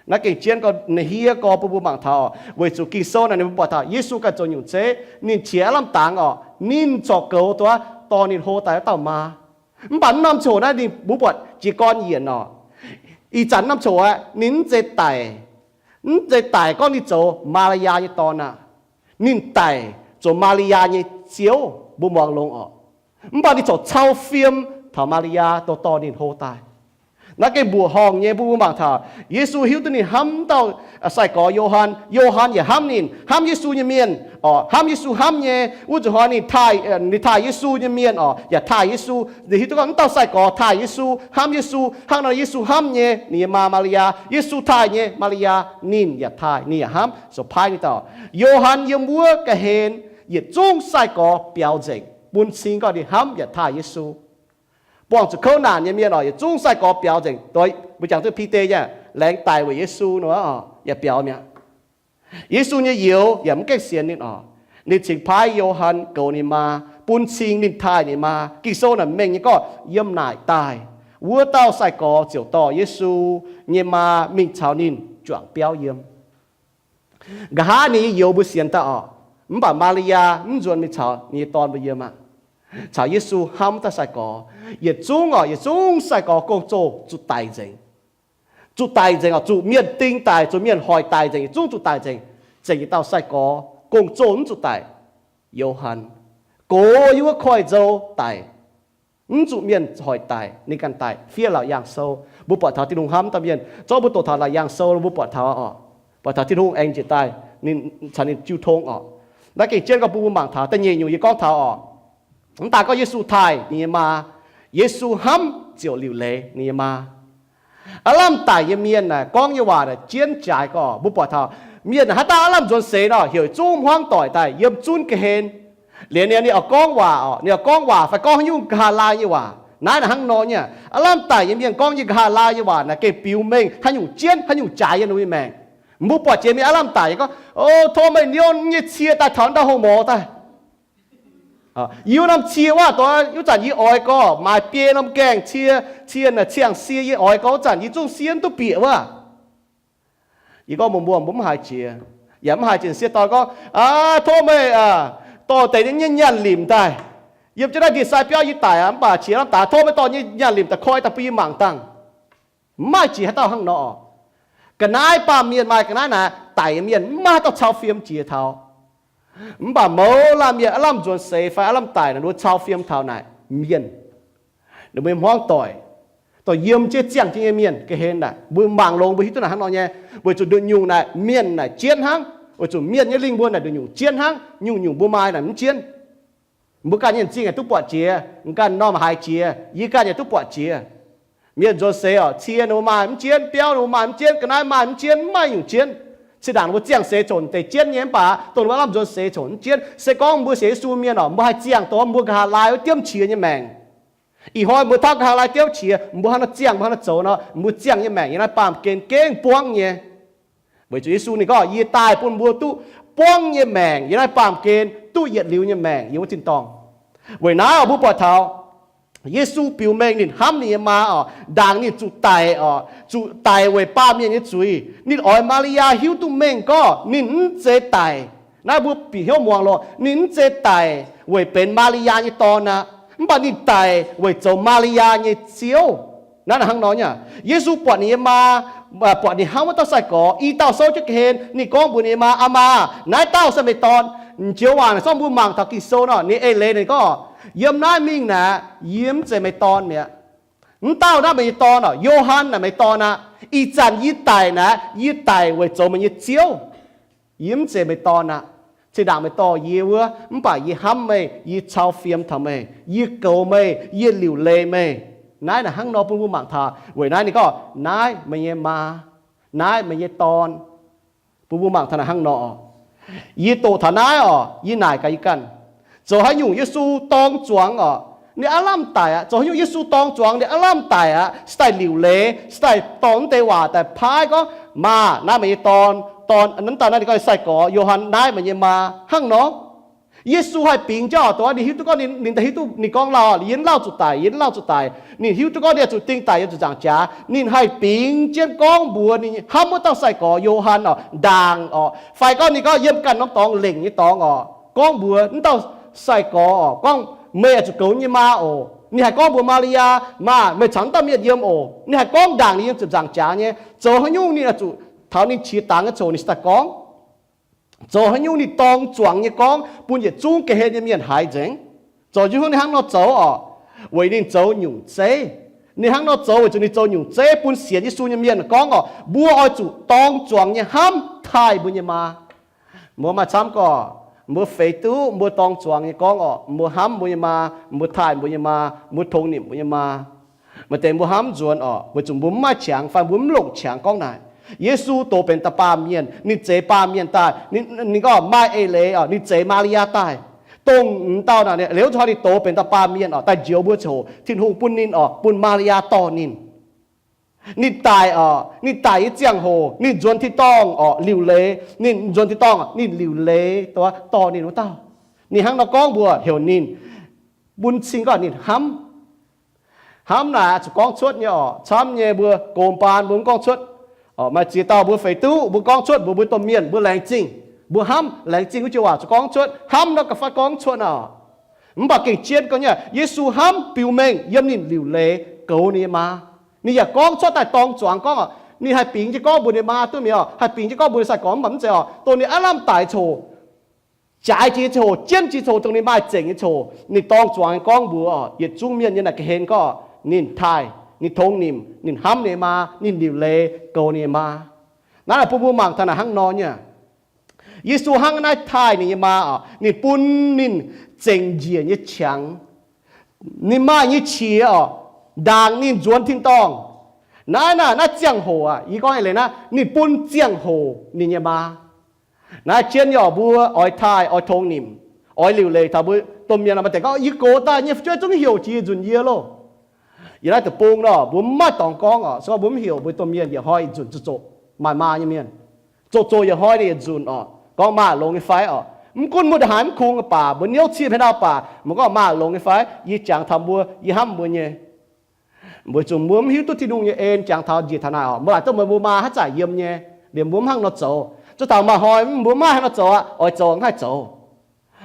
Naaiv gengh jienv gorx, naaiv hiev gorx bun mbuo mangc taux, weic zuqc Ging-Sou naaic ninh mbuo buatc taux Yesu ganh zoux nyungc zeiv, ninh qiex aav lamh dangx oc, ninh corc goux duqv dorh ninh hlo daaih wuov dauh maa. Mv baac mv norm ziangh hoc naaiv ninh mbuo buatc jiez gorn yienc oc. Ih zanc norm ziangh hoc aeqv, ninh mv zeiz daic, mv zeiz daic gorngv ninh zoux Maa^li^yaa nyei dorn aqv. Ninh daic zoux Maa^li^yaa nyei ziouv, mbuo muangx longx oc. Mv baac ninh corc cau fiem taux Maa^li^yaa dongh dorh ninh hlo daaih. Naaiv gengh mbuoqc horngh nyei, mbuo mangc taux Yesu hiuv duqv ninh hnamv dauh sai-gorx Yo^han. Yo^han yaac hnamv ninh, hnamv Yesu nyei mienh oc, hnamv Yesu hnamv nyei. Wuov nzunc hnoi ninh taaih, ninh taaih Yesu nyei mienh oc, yaac taaih Yesu. Ninh hiuv duqv gorngv mv dauh sai-gorx taaih Yesu, hnamv Yesu hnangv nor Yesu hnamv nyei ninh nyei maa Maa^li^yaa, Yesu taaih nyei Maa^li^yaa ninh yaac taaih, ninh yaac hnamv, zoux paaiv ninh dauh. Yo^han yiem wuov ga'hlen yietc zungv sai-gorx biaux nzengc, bun cing gorngv ninh hnamv yaac taaih Yesu. Buangh zuqc kouv naanc nyei mienh oc, yietc zungv sai-gorx biaux nzengc. Mbuo jangx duqv Bide nyei, laengz daic weic Yesu nor, yaac biaux mi'aqv. Yesu nyei youz yaac mv gaengh sienx ninh oc. Ninh cingx paaiv Yo^han goux ninh maa, bun cing ninh taaih ninh maa. Ging-Sou naaic mengh nyei gorngv yiem naaic daaih wuov dauh sai-gorx ziouc dorh Yesu nyei maa mingh caux ninh juangc biauv yiem. Nqa'haav ninh nyei youz mbuo sienx daaih oc, mv baac Maa^li^yaa mv nzuonx mingh caux ninh nyei dorn mbuo yiem aqv. Caux Yesu hnamv wuov dauh sai-gorx. Yietc zungv oc, yietc zungv sai-gorx gong-zoh zuqc daic nzengc. Zuqc daic nzengc oc, zuqc mienh ding daic, zuqc mienh hoic daic nzengc, yietc zungv zuqc daic nzengc. Zengc yietc dauh sai-gorx gong-zoh mv zuqc daic. Yo^han gox yiem wuov koiv-nzou daic, mv zuqc mienh hoic daic, ninh ganh daic fiev Laauc Yaangh Sou. Mbuo buatc taux Tin-Hungh hnamv dauh mienh. Zorqv mbuo doqc taux Laauc Yaangh Sou, mbuo buatc taux oc, buatc taux Tin-Hungh aengx njiec daaih, ninh caux ninh jiu tong oc. Naaiv gengh jienv gorngv bun mbuo mangc taux da'nyeic nyungc yie gorngv taux oc. Mv daaih gorngv Yesu taaih ninh nyei maa, Yesu hnamv ziouc liuc leiz ninh nyei maa. Aav lamh daic nyei mienh naaic gorngv nyei waac naaic jienv jaaix gorngv, mbuo buatc taux mienh naaic haaix dauh aav lamh nzuonx seix nor, heuc zungv hmuangv doic daaih yiem zunv ga'hlen. Liuz ninh, ninh oix gorngv waac oc, ninh oix gorngv waac fai gorngv haaix nyungc nqa'haav laai nyei waac. Naaiv naaic hnangv nor nyei. Aav lamh daic nyei mienh gorngv nyei nqa'haav laai nyei waac naaic gengh biux mengh haaix nyungc jienv haaix nyungc jaaix yiem ninh nyei maengc. Mbuo buatc jiex mienh aav lamh daic nyei gorngv, O, tov meih niouv nyei cie daaih taux ndau hlo mor daaih. Yie wuov norm cie wuov, wuov zanc yie oix gorngv maaiz biei norm gaengh cie, cie naaic ciangh sie yie oix gorngv wuov zanc yie zungv sie mv duqv bieqc wuov. Yie gorngv mbuox mbuo, mbuo mv haiz jiex. Yaac mv haiz jiex sieqv dorn gorngv, Aa, tov meih dorh deix nyei nyaanh limc daaih. Yiem jienv naaiv ndie-sai biauv yie daic aqv, mv baac qiex lamh daaih tov meih dorh nyei nyaanh limc daaih koi daaih bun yie mangc dangh. Mv maaih jiex haaix dauh hnangv nor. Ga'naaiv baamh mienh maaih ga'naaiv naaic daic nyei mienh mv maaih haaix dauh cau fiem jiex taux. Mv baac mouz laanh mienh aav lamh nzuonx seix fai aav lamh daic naaic, ninh mbuo cau fiem taux naaic mienh, ninh mbuo hmuangv doic, dorh yiem jienv ziangh jienv nyei mienh ga'hlen naaic. Mbuo mangc longx mbuo hiuv duqv naaic hnangv nor nyei, weic zuqc nduqc nyungc naaic mienh naaic jienv hnangv, weic zuqc mienh nyei lingh wuonh naaic nduqc nyungc jienv hnangv, nyungc-nyungc mbuo maaih naaic mv jienv. Mbuo ganh nyei m'zing yaac duqv buatc jiex, ganh norm haiz jiex, yie ganh yaac duqv buatc jiex. Mienh nzuonx seix oc, cie ninh mbuo maaih mv jienv, biauv ninh mbuo maaih mv jienv, ga'naaiv maaih mv jienv, mv maaih nyungc jienv. Cin-ndaangc ninh mbuo ziangh seix coc deix jienv nyei, mv baac dongh ninh mbuo aav lamh nzuonx seix coc mv jienv. Se gorngv mbuo sienx Yesu mienh oc, mbuo haih ziangh dongh mbuo nqa'haav laai wuov diemv qiex nyei maengc. Ih hnoi mbuo tauv nqa'haav laai diemv qiex, mbuo haaix nor ziangh, mbuo haaix nor zoux nor, mbuo ziangh nyei maengc yiem naaiv baamh gen gengh buangv nyei. Weic zuqc Yesu ninh gorngv, Yie daaih bun mbuo duqv buangv nyei maengc yiem naaiv baamh gen, duqv yietc liuz nyei maengc yiem wuov tin-dorngh. Weic naaiv oc, mbuo buatc taux Yesu biux mengh ninh hnamv ninh nyei maa oc, ndaangc ninh zuqc daic oc, zuqc daic weic baamh mienh nyei zuiz. Ninh oix Maa^li^yaa hiuv duqv mengh gorngv ninh mv zeiz daic. Naaiv mbuo bieqc hnyouv muangx loh, ninh mv zeiz daic weic benx Maa^li^yaa nyei dorn aqv, mv baac ninh daic weic zoux Maa^li^yaa nyei Ziouv. Naaiv hnangv nor nyei. Yesu buatc ninh nyei maa, buatc ninh hnamv wuov dauh sai-gorx, i dauh souv jienv ga'hlen, ninh gorngv mbuox ninh nyei maa, Aa maa, naaiv dauh se meih dorn. Njoux waac naaic zorqv mbuo mangc taux Ging-Sou nor, ninh eix leiz ninh gorngv, Yiem naaiv mingh naaic, yie mv zeiz meih dorn mi'aqv. Mv dauh naaiv meih nyei dorn oc, Yo^han naaic meih dorn aqv. Ih zanc yie daic naaic, yie daic weic zoux meih nyei Ziouv. Yie mv zeiz meih dorn aqv. Cin-ndaangc meih dorh yie wuov, mv baac yie hnamv meih, yie cau fiem taux meih, yie goux meih, yie liuc leiz meih. Naaiv naaic hnangv nor bun mbuo mangc taux. Weic naaiv ninh gorngv, Naaiv meih nyei maa, naaiv meih nyei dorn. Bun mbuo mangc taux naaiv hnangv nor. Yie doqc taux naaiv oc, yie naaic gaax yie ganh, zoux haaix nyungc Yesu dorng zuangx oc, ninh aav lamh daic aqv. Zoux haaix nyungc Yesu dorng zuangx, ninh aav lamh daic aqv, se daaih liuc leiz, se daaih dorh mv deix waac daaih paaiv gorngv, Maah, naaiv meih nyei dorn. Dorn, mv daaih naaiv ninh gorngv sai-gorx, Yo^han, naaiv meih nyei maa, hnangv nor. Yesu haih bingx jienv oc, dongh ninh hiuv duqv gorngv ninh, ninh daaih hiuv duqv ninh gorngv lauh, yie mv lauh zuqc daic, yie mv lauh zuqc daic. Ninh hiuv duqv gorngv ninh zuqc ding daic, yie zuqc nzaangc jaax. Ninh haih bingx jienv gorngv mbuox ninh hnamv wuov dauh sai-gorx Yo^han oc, ndaangc oc, fai gorngv ninh gorngv yiem ganh norm dorngx lengc nyei dorngx oc, gorngv mbuox wuov dauh sai-gorx oc, gorngv, Meih oix zuqc goux nyei maa oc. Ninh haih gorngv mbuox Maa^li^yaa, Maah, meih caux wuov dauh mienh yiem oc. Ninh haih gorngv ndaangc ninh yiem ziepc nzaangc jaax nyei. Zoux haaix nyungc ninh oix zuqc taux ninh qiex dangx nyei ziouc ninh se daaih gorngv. Zoux haaix nyungc ninh dorng zuangx nyei gorngv bun yietc zungv ga'hlen nyei mienh haiz nzengc. Zoux haaix nyungc ninh hnangv nor zoux oc? Weic ninh zoux nyungc zeiv. Ninh hnangv nor zoux weic zuqc ninh zoux nyungc zeiv bun sienx Yesu nyei mienh gorngv oc, mbuo oix zuqc dorng zuangx nyei hnamv taaih mbuo nyei maa. Mbuo maaih camv gorqv, mbuo feix duqv mbuo dorng zuangx nyei gorngv oc, mbuo hnamv mbuo nyei maa, mbuo taaih mbuo nyei maa, mbuo tongx nimc mbuo nyei maa. Maaih deix mbuo hnamv nzuonx oc, weic zuqc mbuo mv maaih qangx fai mbuo mv longc qangx gorngv naaic. Yesu doz benx dauh baamh mienh, ninh zeix baamh mienh daaih, ninh, ninh gorngv maaih eix leiz oc, ninh zeix Maa^li^yaa daaih. Dongh m'dauh naaic, liuz zuqc ninh doz benx dauh baamh mienh oc, daaih njoux mbuo ziouc hoc Tin-Hungh bun ninh oc, bun Maa^li^yaa dorh ninh. Ninh daic oc, ninh daic nyei ziangh hoc ninh nzuonx tin-dorngh oc liuc leiz. Ninh nzuonx tin-dorngh, ninh liuc leiz dorh ninh wuov dauh. Ninh hnangv nor gorngv mbuox heuc ninh, bun cing gorngv ninh hnamv. Hnamv naaic zuqc gorngv cuotv nyei oc. Camv nyei mbuo gox baan mbuo mv gorngv cuotv. Maaih ziex dauh mbuo feix duqv mbuo gorngv cuotv mbuox mbuo domh mienh mbuo laengz zingh. Mbuo hnamv, laengz zingh wuov joux waac zuqc gorngv cuotv. Hnamv nor ga'fai gorngv cuotv nor. Mv baac gengh jienv gorngv nyei, Yesu hnamv biux mengh yiem ninh liuc leiz goux ninh nyei maa. Ninh yaac gorngv cuotv daaih dorng zuangx gorngv oc, ninh haih bingx jienv gorngv mbuox ninh maa duqv mi'aqv oc, haih bingx jienv gorngv mbuox ninh sai-gorx mv baac mv zeiz oc, dongh ninh aav lamh daic coc, jaaix jiex nyei coc, jienv jiex coc, dongh ninh maaih zengc nyei coc, ninh dorng zuangx gorngv mbuox oc yietc zungv mienh nyei naaic ga'hlen gorngv ninh taaih, ninh tongx nimc, ninh hnamv ninh maa, ninh liuc leiz goux ninh maa. Naaiv bun mbuo mangc taux naaic hnangv nor nyei. Yesu hnangv naaiv taaih ninh nyei maa oc, ninh bun ninh zengc njiec nyei qangx, ninh maaih nyei qiex oc, ndaangc ninh nzuonx tin-dorngh. Naaiv naaic, naaiv ziangh hoc aqv. Yie gorngv eix leiz naaiv, ninh bun ziangh hoc ninh nyei maa. Naaiv jienv nyei oc, mbuo oix taaih, oix tongx nimc, oix liuc leiz taux mbuo domh mienh maaih deix gorngv, yie gox daaih nyei fu'jueiv zungv heuc jiex nzunc yie loh. Yiem naaiv deic-bung nor mbuo mv maaih dorngx gorngv oc. Se gorngv mbuo mv heuc mbuo domh mienh yietc hnoi yietc nzunc zoqc zoqc maaih maa nyei mienh, zoqc zoqc yietc hnoi ninh yietc nzunc oc, gorngv maa longx nyei fai oc. Mv gunv mbuo ndongc haaix mv kungx baac, mbuo niouv cien haaix dauh baac, mbuo gorngv maa longx nyei fai, yie jangx taux mbuo, yie hnamv mbuo nyei. Weic zuqc mbuo mv hiuv duqv Tin-Hungh nyei en jangx taux njiec taux naaic oc. Mbuo laaic duqv meih mbuo maa haaix zanc yiem nyei, liemh mbuo mv hnangv nor zoux. Zuov taux maaih hnoi mbuo mv maaih haaix nor zoux aqv, oix zoux hnangv haaix zoux.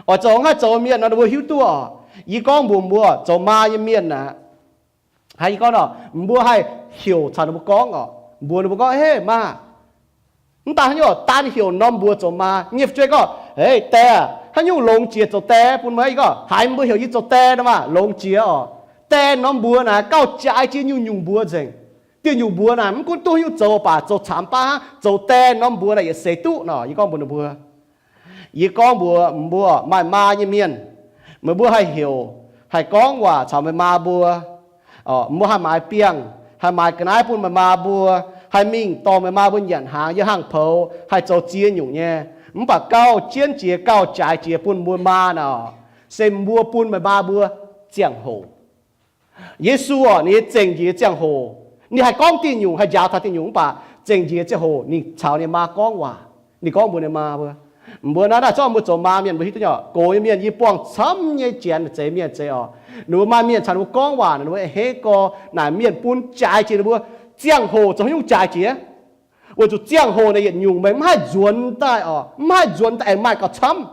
Oix zoux hnangv haaix zoux mienh nor, ninh mbuo hiuv duqv oc. Yie gorngv mbuox mbuo zoux maa nyei mienh aqv, haiz yie gorngv nor, mbuo haih heuc caux ninh mbuo gorngv oc, mbuox ninh mbuo gorngv, Hei maah, mv daan haaix nyungc, daan heuc norm mbuox zoux maa. Nyei fu'jueiv gorngv, Hei die aah, haaix nyungc longx jiex zoux die bun meih? Yie gorngv, Haiz mbuo heuc yie zoux die nor maah, longx jiex oc. Die norm mbuox naaic gauh jaaix jiex nyungc-nyungc mbuox nzengc. Dieh nyungc mbuox naaic mv gunv duqv haaix nyungc zoux baac zoux camx baav hnangv, zoux die norm mbuox naaic yietc seix duqv nor. Yie gorngv mbuox ninh mbuo, yie gorngv mbuox mbuo maaih maa nyei mienh, meih mbuo haih heuc, haih gorngv waac caux meih maa mbuo. Mbuo haih maaiz biangh, haih maaiz ga'naaiv bun meih maa mbuo, haih mingh dorh meih maa mbuo nyanc hnaangx yiem hangx poux, haih zoux ziex nyungc nyei. Mv baac gauh jienv jiex gauh jaaix jiex bun mbuo maa naaic, se mbuo bun meih maa mbuo ziangh hoc. Yesu oc, ninh nyei zengc njiec ziangh hoc, ninh haih gorngv diuh nyungc, haih njaaux taux diuh nyungc, mv baac zengc njiec ziangh hoc ninh caux ninh maa gorngv waac. Ninh gorngv mbuox ninh maa mbuo, mbuo naaiv naaic zorqv mbuo zoux maa mienh mbuo hiuv duqv nyei oc. Gox nyei mienh yie buangh camv nyei janx zeiz mienh zeiz oc, ninh mbuo maaih mienh caux ninh mbuo gorngv waac, ninh mbuo a'hneiv gorx naaic mienh bun jaaix jiex ninh mbuo. Ziangh hoc zoux haaix nyungc jaaix jiex? Weic zuqc ziangh hoc naaic yietc nyungc meih mv haih nzuonx daaih oc, mv haih nzuonx daaih aengx maaih gauh camv.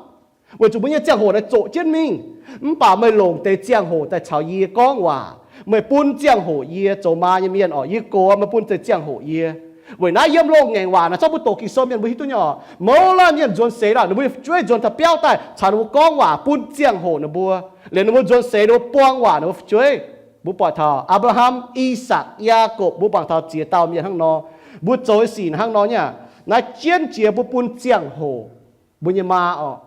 Weic zuqc mbuo nyei ziangh hoc naaic zoqc jienv mingh. Mv baac meih longc deix ziangh hoc daaih caux yie gorngv waac, meih bun ziangh hoc yie zoux maa nyei mienh oc. Yie gox, meih bun deix ziangh hoc yie. Weic naaiv yiem loz-ngaengc waac naaic zorqv mbuo doqc Ging-Sou mienh mbuo hiuv duqv nyei oc, mouz laanh mienh nzuonx seix laaic ninh mbuo fu'jueiv nzuonx taux biauv daaih caux ninh mbuo gorngv waac, bun ziangh hoc ninh mbuo. Liuz ninh mbuo nzuonx seix ninh mbuo buang waac ninh mbuo fu'jueiv. Mbuo buatc taux Apc^laa^ham, I^sakc, Yaakopv, mbuo buangh taux ziex dauh mienh hnangv nor. Mbuo zoux nyei sic hnangv nor nyei. Naaiv jienv jiex mbuo bun ziangh hoc mbuo nyei maa oc,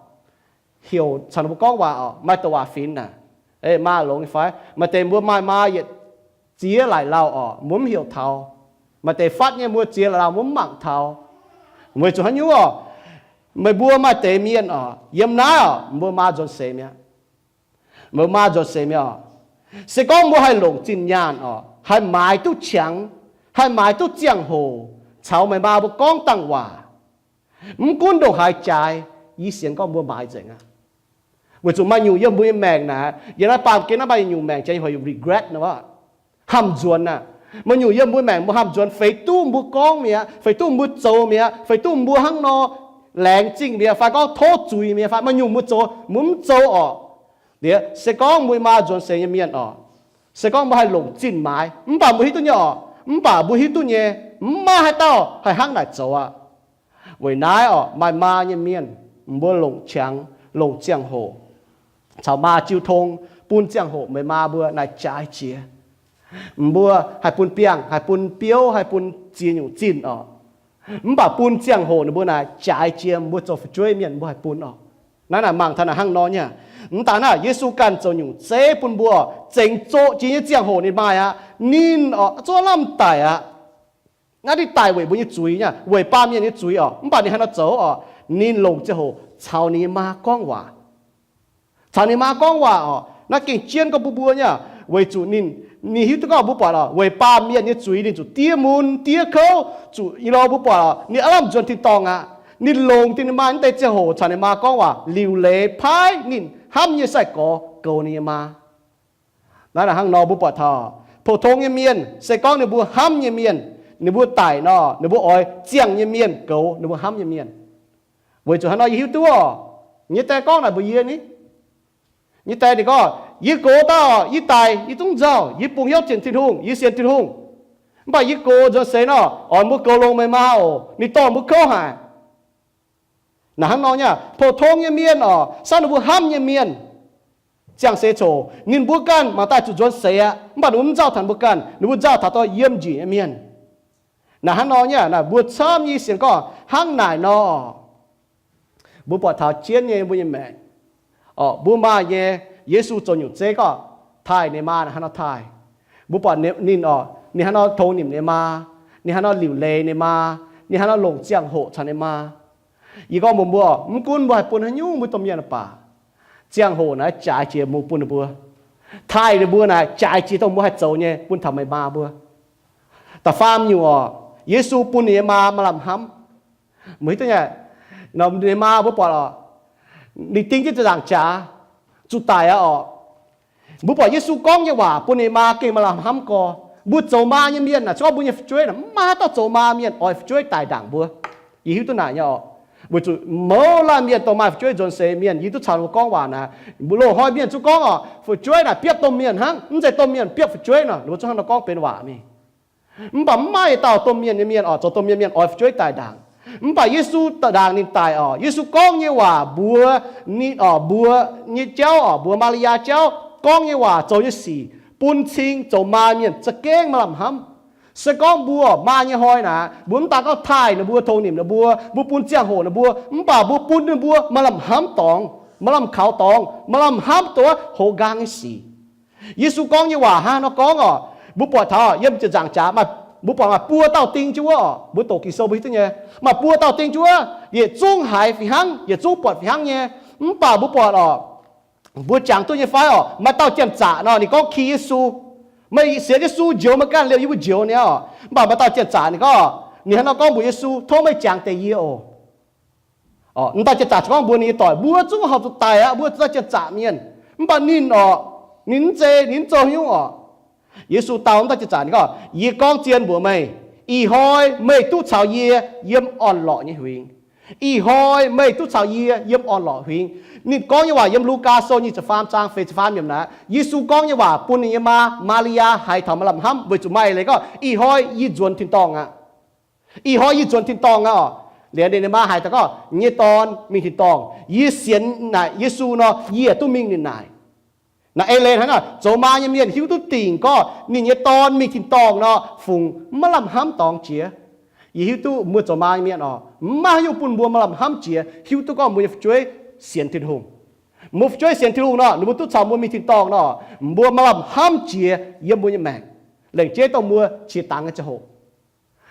heuc caux ninh mbuo gorngv waac oc. Maaih douc waac finx naaic, Maa longx nyei fai? Maaih deix mbuo maaih maa yietc ziex laaic lauh oc, mbuo mv heuc taux. Maaih deix fatv nyei mbuo ziex laaic lauh mbuo mv mangc taux. Weic zuqc haaix nyungc oc? Meih mbuo maaih deix mienh oc, yiem naaiv oc, mbuo maa nzuonx seix mi'aqv. Meih maa nzuonx seix mi'aqv oc. Se gorngv mbuo haih longc zinh nyaanh oc, haih maaiz duqv qangx, haih maaiz duqv ziangh hoc caux meih maa mbuo gorngv dangh waac, mv gunv ndongc haaix jaaix, yie sienx gorngv mbuo maaiz nzengc aqv. Weic zuqc maaih nyungc yiem mbuo nyei maengc naaic, yiem naaiv baamh gen naaiv maaih nyungc maengc jaaix nyei hoc regret nor, hnamv nzuonx aqv. Maaih nyungc yiem mbuo maengc mbuo hnamv nzuonx feix duqv mbuo gorngv mi'aqv, feix duqv mbuo zoux mi'aqv, feix duqv mbuo hnangv nor laengz zingh mi'aqv, fai gorngv tov zuiz mi'aqv, fai maaih nyungc mbuo zoux mbuo mv zoux oc. Liuz se gorngv mbuo maa nzuonx seix nyei mienh oc, se gorngv mbuo haih longc zinh maaiz, mv baac mbuo hiuv duqv nyei oc, mv baac mbuo hiuv duqv nyei, mv maaih haaix dauh haih hnangv naaic zoux aqv. Weic naaiv oc, maaih maa nyei mienh, mbuo longc qangx, longc ziangh hoc caux maa jiu tong, bun ziangh hoc meih maa mbuo naaic jaaix jiex. Mbuo haih bun biangh, haih bun biouv, haih bun ziex nyungc zinh oc, mv baac bun ziangh hoc ninh mbuo naaic jaaix jiex mbuo zoux fu'jueiv mienh mbuo haih bun oc. Naaiv naaic mangc taux naaic hnangv nor nyei. Mv daaih naaiv Yesu ganh zoux nyungc zeiv bun mbuo, zengc zoqc jiex nyei ziangh hoc ninh maaih aqv. Ninh oc, zuov lamh daic aqv. Naaiv ninh daic weic mbuo nyei zuiz nyei, weic baamh mienh nyei zuiz oc. Mv baac ninh haaix nor zoux oc? Ninh longc ziangh hoc caux ninh nyei maa gorngv waac. Caux ninh maa gorngv waac oc. Naaiv gengh jienv gorngv bun mbuo nyei. Weic zuqc ninh, ninh hiuv duqv gorngv mbuo buatc oc, weic baamh mienh nyei zuiz ninh zuqc diev mun diev kouv, zuqc i lo mbuo buatc oc, ninh aav lamh nzuonx tin-dorngh aqv. Ninh longc dingh ninh maa wuov deix ziangh hoc caux ninh maa gorngv waac, liuc leiz paaiv ninh hnamv nyei sai-gorx goux ninh nyei maa. Naaiv hnangv nor mbuo buatc taux, pou-tong nyei mienh se gorngv ninh mbuo hnamv nyei mienh, ninh mbuo daic nor, ninh mbuo oix ziangh nyei mienh goux ninh mbuo hnamv nyei mienh. Weic zuqc hnangv nor yie hiuv duqv oc, nyei die gorngv naaic mbuox yie ni, nyei die ninh gorngv, yie gox dauh yie daic yie zungv nzauh, yie bungx hnyouv sienx Tin-Hungh, yie sienx Tin-Hungh. Mv baac yie gox nzuonx seix nor, oix mbuo goux longx meih maa oc, ninh dorh mbuo kouv haic. Naaic hnangv nor nyei, pou-tong nyei mienh oc, se gorngv ninh mbuo hnamv nyei mienh, ziangh seix coc ninh mbuo ganh mangc daaih zuqc nzuonx seix aqv, mv baac ninh mbuo mv nzauh taux ninh mbuo ganh, ninh mbuo nzauh taux dorh yiem njiec nyei mienh. Naaic hnangv nor nyei, naaic mbuo camv nyei sienx gorngv hnangv naaic nor. Mbuo buatc taux jienv nyei mbuo nyei maengc, mbuo maaih nyei, Yesu zoux nyungc zeiv gorngv taaih ninh maa naaic hnangv nor taaih. Mbuo buatc ninh oc, ninh hnangv nor tongx nimc ninh maa, ninh hnangv nor liuc leiz ninh maa, ninh hnangv nor longc ziangh hoc caux ninh maa. Yie gorngv mbuox mbuo, mv gunv mbuo haih bun haaix nyungc mbuo domh mienh baac, ziangh hoc naaiv jaaix jiex mbuo bun ninh mbuo. Taaih ninh mbuo naaic jaaix jiex dongh mbuo haih zoux nyei bun taux meih maa mbuo. Da'faam nyungc oc, Yesu bun ninh nyei maa maaih lamh hnamv. Meih hiuv duqv nyei, ninh maa mbuo buatc oc, ninh ding jienv ziepc nzaangc jaax, zuqc daic aqv oc. Mbuo buatc Yesu gorngv nyei waac bun ninh maa gengh maaih lamh hnamv gorx. Mbuo zoux maa nyei mienh naaic, se gorngv mbuo nyei fu'jueiv naaic, mv maaih haaix dauh zoux maa mienh oix fu'jueiv daic ndaangc mbuo. Yie hiuv duqv naaic nyei oc. Weic zuqc mouz laanh mienh dongh maaih fu'jueiv nzuonx seix mienh, yie duqv caux ninh mbuo gorngv waac naaic, mbuo loz-hnoi mienh zungv gorngv oc, fu'jueiv naaic biopv domh mienh hnangv, mv zeiz domh mienh biopv fu'jueiv nor, ninh mbuo zungv hnangv nor gorngv benx waac mingh. Mv baac mv maaih yietc dauh domh mienh nyei mienh oc, zoux domh mienh mienh oix fu'jueiv daic ndaangc. Mv baac Yesu ndaangc ninh daic oc, Yesu gorngv nyei waac mbuox ninh oc, mbuox nyei jauv oc, mbuox Maa^li^yaa jauv, gorngv nyei waac, zoux nyei sic, bun cing zoux maa mienh za'gengh maaih lamh hnamv. Se gorngv mbuo maa nyei hnoi naaic, mbuo mv daan gorngv taaih ninh mbuo, tongx nimc ninh mbuo, mbuo bun ziangh hoc ninh mbuo, mv baac mbuo bun ninh mbuo maaih lamh hnamv dorngx, maaih lamh kaux dorngx, maaih lamh hnamv dongh wuov hoz nqaang nyei sic. Yesu gorngv nyei waac hnangv nor gorngv oc, mbuo buatc taux yiem ziepc nzaangc jaax, mbuo buatc maaih buo dauh ding jienv wuov oc, mbuo doqc Ging-Sou mbuo hiuv duqv nyei, maaih buo dauh ding jienv wuov, yietc zungv haiz fih hnangv, yietc zungv buatc fih hnangv nyei. Mv baac mbuo buatc oc, mbuo jangx duqv nyei fai oc, maaih dauh janx-zaqc nor, ninh gorngv ki Yesu, meih sienx Yesu njoux meih ganh liemh yie mbuo njoux ni oc. Mv baac maaih dauh janx-zaqc ninh gorngv, ninh hnangv nor gorngv mbuox Yesu, tov meih jangx deix yie oc. M'dauh janx-zaqc gorngv mbuox ninh nyei doic, mbuo zungv horpc zuqc daic aqv, mbuo dauh janx-zaqc mienh. Mv baac ninh oc, ninh mv zeiz, ninh mv zoux haaix nyungc oc. Yesu dau m'dauh janx-zaqc ninh gorngv, yie gorngv zien mbuox meih, ih hnoi meih duqv caux yie yiem orn-lorqc nyei huingx. Ih hnoi meih duqv caux yie yiem orn-lorqc huingx. Ninh gorngv nyei waac yiem Lugaa Sou nyic ziepc faam zaang feix ziepc faam yiemc naaic, Yesu gorngv nyei waac bun ninh nyei maa, Maa^li^yaa, haiz taux maaih lamh hnamv weic zuqc maaih eix leiz gorngv, ih hnoi yie nzuonx tin-dorngh aqv. Ih hnoi yie nzuonx tin-dorngh aqv oc. Liuz ninh maa haiz taux gorngv, nyei dorn mingh tin-dorngh, yie sienx naaic Yesu nor, yie duqv mingh ninh naaic. Naaiv eix leiz hnangv nor, zoux maa nyei mienh hiuv duqv dingc gorngv ninh nyei dorn mingh tin-dorngh nor, fungc maiv lamh hnamv dorngx jiex. Yie hiuv duqv mbuo zoux maa nyei mienh oc, maiv haaix nyungc bun mbuo maaih lamh hnamv jiex, hiuv duqv gorngv mbuo nyei fu'jueiv sienx Tin-Hungh. Mbuo fu'jueiv sienx Tin-Hungh nor, ninh mbuo duqv caux mbuo mingh tin-dorngh nor, mbuo maaih lamh hnamv jiex yiem mbuo nyei maengc. Lengc jeiv dongh mbuo qiex dangx nyei ziangh hoc.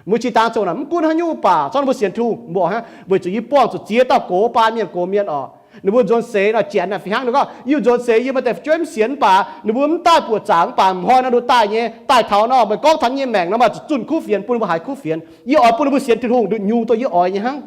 Mbuo qiex dangx ziangh hoc naaic, mv gunv haaix nyungc baac, zorqv ninh mbuo sienx Tin-Hungh mbuoqc hnangv, weic zuqc yie buangh zuqc ziex dauh gox, baamh mienh gox mienh oc. Ninh mbuo nzuonx seix nor, janx naaic fih hnangv ninh gorngv, yie nzuonx seix yie maaih deix fu'jueiv mv sienx mv baac ninh mbuo mv daaih buoqc zaangc mv baac m'hnoi nor ninh mbuo daaih nyei, daaih taux nor meih gorngv taux yie nyei maengc nor maaih zuqc zunh kuv fienx bun ninh mbuo haiz kuv fienx. Yie oix bun ninh mbuo sienx Tin-Hungh nduqc nyungc dongh yie oix nyei hnangv.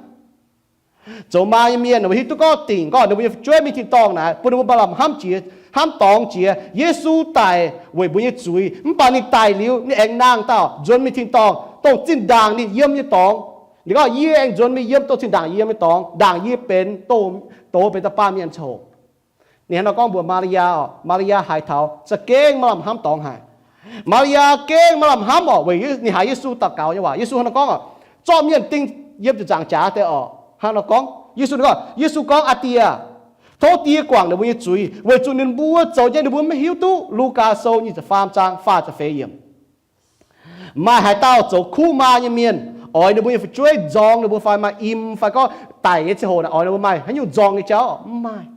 Zoux maa nyei mienh ninh mbuo hiuv duqv gorngv dingc gorngv ninh mbuo nyei fu'jueiv mingh tin-dorngh naaic, bun ninh mbuo maaih lamh hnamv jiex, hnamv dorngx jiex. Yesu daic weic mbuo nyei zuiz, mv baac ninh daic liuz ninh aengx nangh dauh nzuonx mingh tin-dorngh, dongh zinh ndaangc ninh yiem nyei dorngx. Ninh gorngv, yie aengx nzuonx mingh yiem dongh zinh ndaangc yie yiem nyei dorngx, ndaangc yie benx douz, douz benx dauh baamh mienh ziangh hoc. Ninh hnangv nor gorngv mbuox Maa^li^yaa oc. Maa^li^yaa haiz taux za'gengh maaih lamh hnamv dorngx haic. Maa^li^yaa gengh maaih lamh hnamv oc, weic ninh haiz Yesu daux gaux nyei waac. Yesu hnangv nor gorngv oc, zorqv mienh ding yiem ziepc nzaangc jaax deix oc. Hnangv nor gorngv, Yesu gorngv, Yesu gorngv, Aa Die aah, tov Die guangc ninh mbuo nyei zuiz, weic zuqc ninh mbuo zoux nyei ninh mbuo maiv hiuv duqv. Lugaa Sou nyic ziepc faam zaang faah ziepc feix yiemc. Maaih haaix dauh zoux kuv maa nyei mienh oix ninh mbuo nyei fu'jueiv nzorng ninh mbuo fai maaih im fai gorngv daic nyei ziangh hoc naaic oix ninh mbuo maaih haaix nyungc nzorng nyei jauv? Mv maaih.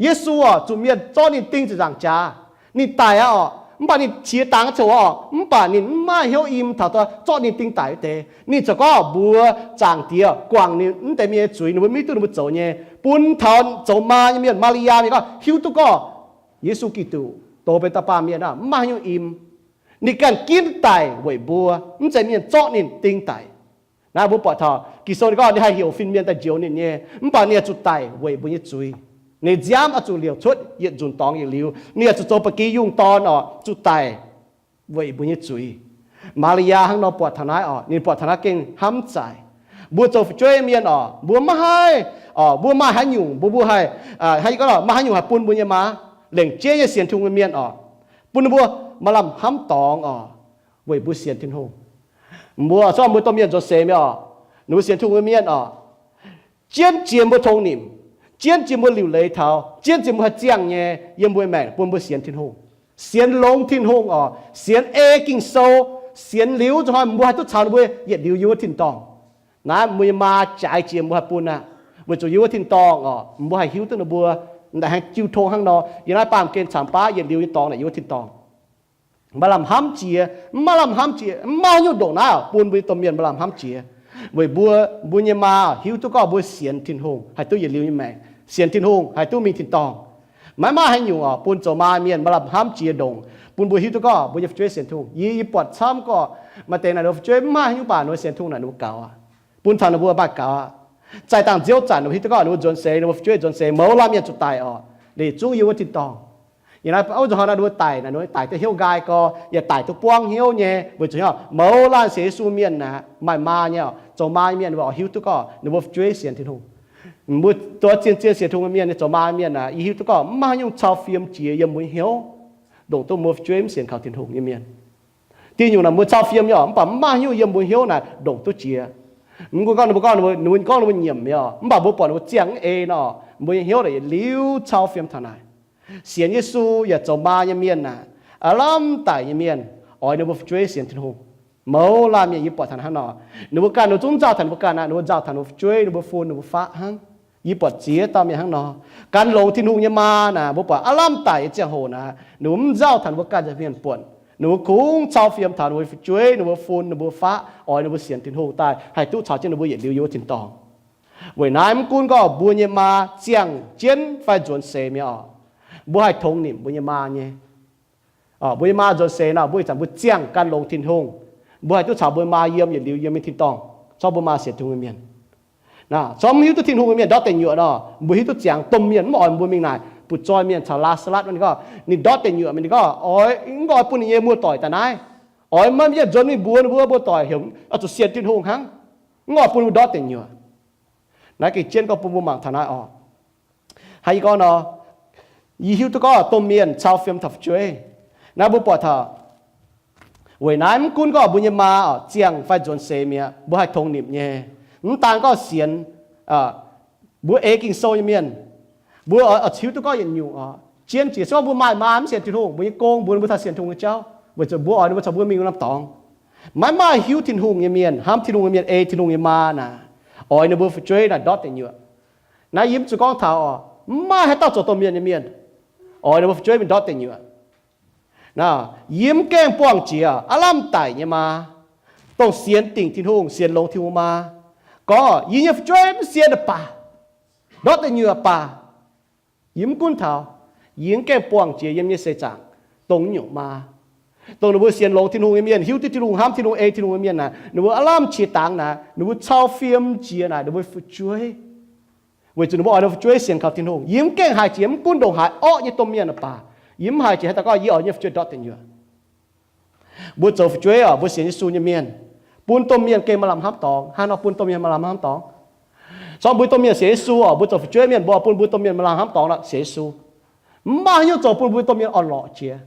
Yesu oc, zuqc mienh zorqv ninh ding ziepc nzaangc jaax. Ninh daic aqv oc, mv baac ninh qiex dangx ziangh hoc oc, mv baac ninh mv maaih hnyouv im taux zorqv ninh ding daic wuov deix. Ninh ziouc gorngv mbuox Zaangc Diex guangc ninh mv deix mienh nyei zuiz, ninh mbuo maiv hiuv duqv ninh mbuo zoux nyei, bun taux zoux maa nyei mienh, Maa^li^yaa, mienh gorngv hiuv duqv gorngv Yesu Giduc Doz benx dauh baamh mienh aqv, mv maaih haaix nyungc im. Ninh ganh ginv daic weic mbuo, mv zeiz mienh zorqv ninh ding daic. Naaiv mbuo buatc taux Ging-Sou ninh gorngv ninh haih heuc fin-mienh daaih njoux ninh nyei, mv baac ninh yaac zuqc daic weic mbuo nyei zuiz. Ninh nziaamv oix zuqc liouc cuotv yietc nzunc dorngx yietc liuz, ninh yaac zuqc zoux ba'gi yungh dorn oc, zuqc daic weic mbuo nyei zuiz. Maa^li^yaa hnangv nor buatc taux naaiv oc, ninh buatc taux naaiv gengh hnamv zaaic. Mbuo zoux fu'jueiv mienh oc, mbuo maiv haih, oc, mbuo maaih haaix nyungc mbuo, mbuo haih, hnangv yie gorngv, maaih haaix nyungc haih bun mbuo nyei maa, lengc jeiv nyei sienx Tin-Hungh nyei mienh oc, bun ninh mbuo maaih lamh hnamv dorngx oc, weic mbuo sienx Tin-Hungh. Mbuo zorqv mbuo domh mienh nzuonx seix mi'aqv oc, ninh mbuo sienx Tin-Hungh nyei mienh oc, jienv jiex mbuo tongx nimc, jienv jiex mbuo liuc leiz taux, jienv jiex mbuo haih ziangh nyei yiem mbuo maengc bun mbuo sienx Tin-Hungh, sienx longx Tin-Hungh oc, sienx ei Ging-Sou, sienx liuz zuqc hnoi mbuo haih duqv caux ninh mbuo yietc liuz yiem wuov tin-dorngh. Naaiv mbuo nyei maa jaaix jiex mbuo haih bun aqv, weic zuqc yiem wuov tin-dorngh oc, mbuo haih hiuv duqv ninh mbuo, m'daaih hnangv jiu tong hnangv nor, yiem naaiv baamh gen caangx baav yietc liuz nyei dorngx naaic yiem wuov tin-dorngh. Maaih lamh hnamv jiex, mv maaih lamh hnamv jiex, mv maaih haaix nyungc ndongc naaiv bun mbuo nyei domh mienh maaih lamh hnamv jiex. Weic mbuo, mbuo nyei maa hiuv duqv gorngv mbuo sienx Tin-Hungh haih duqv yietc liuz nyei maengc, sienx Tin-Hungh haih duqv mingh tin-dorngh. Maiv maaih haaix nyungc oc bun zoux maa mienh maaih lamh hnamv jiex ndongc bun mbuo hiuv duqv gorngv mbuo nyei fu'jueiv sienx Tin-Hungh. Yie, yie buatc camv gorqv maaih deix naaic ninh mbuo fu'jueiv mv maaih haaix nyungc baac ninh mbuo sienx Tin-Hungh naaic ninh mbuo gaux aqv, bun taux ninh mbuo maaih gaux aqv. Zaih dangh nziouv zanc ninh mbuo hiuv duqv gorngv ninh mbuo nzuonx seix, ninh mbuo fu'jueiv nzuonx seix mouz laanh mienh zuqc daic oc, liuz zungv yiem wuov tin-dorngh. Yiem naaiv oix zuqc hnangv naaic ninh mbuo daic naaic, ninh mbuo daic duqv hnyouv nqaai gorx, yaac daic duqv buangv hnyouv nyei, weic zuqc mouz laanh sienx Yesu mienh naaic maaih maa nyei oc, zoux maa nyei mienh ninh mbuo oix hiuv duqv gorngv ninh mbuo fu'jueiv sienx Tin-Hungh. Mbuo dongh zien-zien sienx Tin-Hungh nyei mienh, zoux maa mienh naaic yie hiuv duqv gorngv mv maaih haaix nyungc cau fiem jiex yiem mbuo nyei hnyouv, ndongc duqv mbuo fu'jueiv mv sienx kaux Tin-Hungh nyei mienh. Diuh nyungc naaic mbuo cau fiem nyei oc, mv baac mv maaih haaix nyungc yiem mbuo hnyouv naaic ndongc duqv jiex. Mv gunv gorngv ninh mbuo gorngv, ninh mbuo gorngv ninh mbuo nyiemc nyei oc, mv baac mbuo buatc ninh mbuo ziangh mv ei nor, mbuo nyei hnyouv naaic yietc liuz cau fiem taux naaic. Sienx Yesu yaac zoux maa nyei mienh naaic, aav lamh daic nyei mienh, oix ninh mbuo fu'jueiv sienx Tin-Hungh. Mouz laanh mienh yie buatc taux hnangv nor, ninh mbuo ganh ninh mbuo zungv nzauh taux ninh mbuo ganh aqv, ninh mbuo nzauh taux ninh mbuo fu'jueiv, ninh mbuo fun, ninh mbuo faqv hnangv. Yie buatc ziex dauh mienh hnangv nor. Gan longx Tin-Hungh nyei maa naaic, mbuo buatc aav lamh daic nyei ziangh hoc naaic, ninh mbuo mv nzauh taux ninh mbuo ganh nzengc mienh buonc. Ninh mbuo kungx cau fiem taux ninh mbuo fu'jueiv, ninh mbuo fun, ninh mbuo faqv, oix ninh mbuo sienx Tin-Hungh daaih haih duqv caux jienv ninh mbuo yietc liuz yiem wuov tin-dorngh. Weic naaiv mv gunv gorngv mbuo nyei maa ziangh jienv fai nzuonx seix mi'aqv oc, mbuo haih tongx nimc mbuo nyei maa nyei. Mbuo nyei maa nzuonx seix nor, mbuo ih zanc mbuo ziangh gan longx Tin-Hungh, mbuo haih duqv caux mbuo maa yiem yietc liuz yiem nyei tin-dorngh, corc mbuo maa sienx Tin-Hungh nyei mienh. Corc mv hiuv duqv Tin-Hungh nyei mienh ndortv deic nyuoqc nor, mbuo hiuv duqv ziangx domh mienh mv oix mbuo mingh naaic, butv-zoih mienh caux Laa^saa^latv ninh gorngv, ninh ndortv deic nyuoqc mingh, ninh gorngv, oix mv oix bun ninh nyei muoz-doic daaih naaiv. Oix maiv mienh nzuonx mingh mbuox ninh mbuo muoz-doic heuc oix zuqc sienx Tin-Hungh hnangv. Mv oix bun mbuo ndortv deic nyuoqc. Naaiv gengh jienv gorngv bun mbuo mangc taux naaiv oc. Hnangv yie gorngv nor, yie hiuv duqv gorngv domh mienh cau fiem taux fu'jueiv. Naaiv mbuo buatc taux weic naaiv mv gunv gorngv mbuo nyei maa oc ziangh fai nzuonx seix mi'aqv, mbuo haih tongx nimc nyei. Mv daan gorngv sienx, mbuo ei Ging-Sou nyei mienh, mbuo oix hiuv duqv gorngv yietc nyungc oc, jienv jiex se gorngv mbuo maaih maa mv sienx Tin-Hungh, mbuo nyei gong mbuo, mbuo taux sienx Tin-Hungh nyei jauv, weic zuqc mbuo oix ninh mbuo caux mbuo mingh norm dorngx. Maiv maaih hiuv Tin-Hungh nyei mienh, hnamv Tin-Hungh nyei mienh, ei Tin-Hungh nyei maa naaic, oix ninh mbuo fu'jueiv naaic ndortv deic nyuoqc. Naaiv yie mv zuqc gorngv taux oc, mv maaih haaix dauh zoux domh mienh nyei mienh oix ninh mbuo fu'jueiv mingh ndortv deic nyuoqc. Naaiv yie mv gaengh buangh jiex aav lamh daic nyei maa, dongh sienx dingc Tin-Hungh, sienx longx Tin-Hungh maa, gorngv yie nyei fu'jueiv mv sienx baac ndortv deic nyuoqc baac, yie mv gunv taux, yie mv gaengh buangh jiex yiem nyei seix zaangc dongh nyungc maa. Dongh ninh mbuo sienx longx Tin-Hungh nyei mienh, hiuv duqv Tin-Hungh, hnamv Tin-Hungh, ei Tin-Hungh nyei mienh naaic, ninh mbuo aav lamh qiex dangx naaic, ninh mbuo cau fiem jiex naaic ninh mbuo fu'jueiv, weic zuqc ninh mbuo oix ninh mbuo fu'jueiv sienx kaux Tin-Hungh. Yie mv gaengh haiz jiex mv gunv ndongc haaix orqv nyei domh mienh baac, yie mv haiz jiex haaix dauh gorngv yie oix nyei fu'jueiv ndortv deic nyuoqc. Mbuo zoux fu'jueiv oc, mbuo sienx Yesu nyei mienh, bun domh mienh gengh maaih lamh hnamv dorngx. Hnangv nor bun domh mienh maaih lamh hnamv dorngx. Corc mbuo domh mienh sienx Yesu oc, mbuo zoux fu'jueiv mienh mbuo bun mbuo domh mienh maaih lamh hnamv dorngx lorqc, sienx Yesu. Mv maaih haaix nyungc zoux bun mbuo domh mienh orn-lorqc jiex,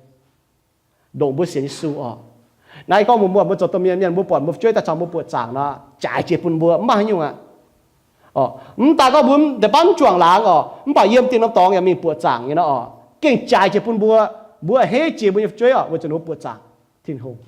ndongc mbuo sienx Yesu oc. Naaiv gorngv mbuo, mbuo zoux domh mienh mienh, mbuo buatc mbuo fu'jueiv daaih caux mbuo buoqc zaangc nor, jaaix jiex bun mbuo mv maaih haaix nyungc aqv. Mv daan gorngv mbuo deix baav mv juangc laangz oc, mv baac yiem dingh norm dorngx yaac mingh buoqc zaangc nyei nor oc, gengh jaaix jiex bun mbuo. Mbuo a'hneiv jiex mbuo nyei fu'jueiv oc, weic zuqc ninh mbuo buoqc zaangc Tin-Hungh.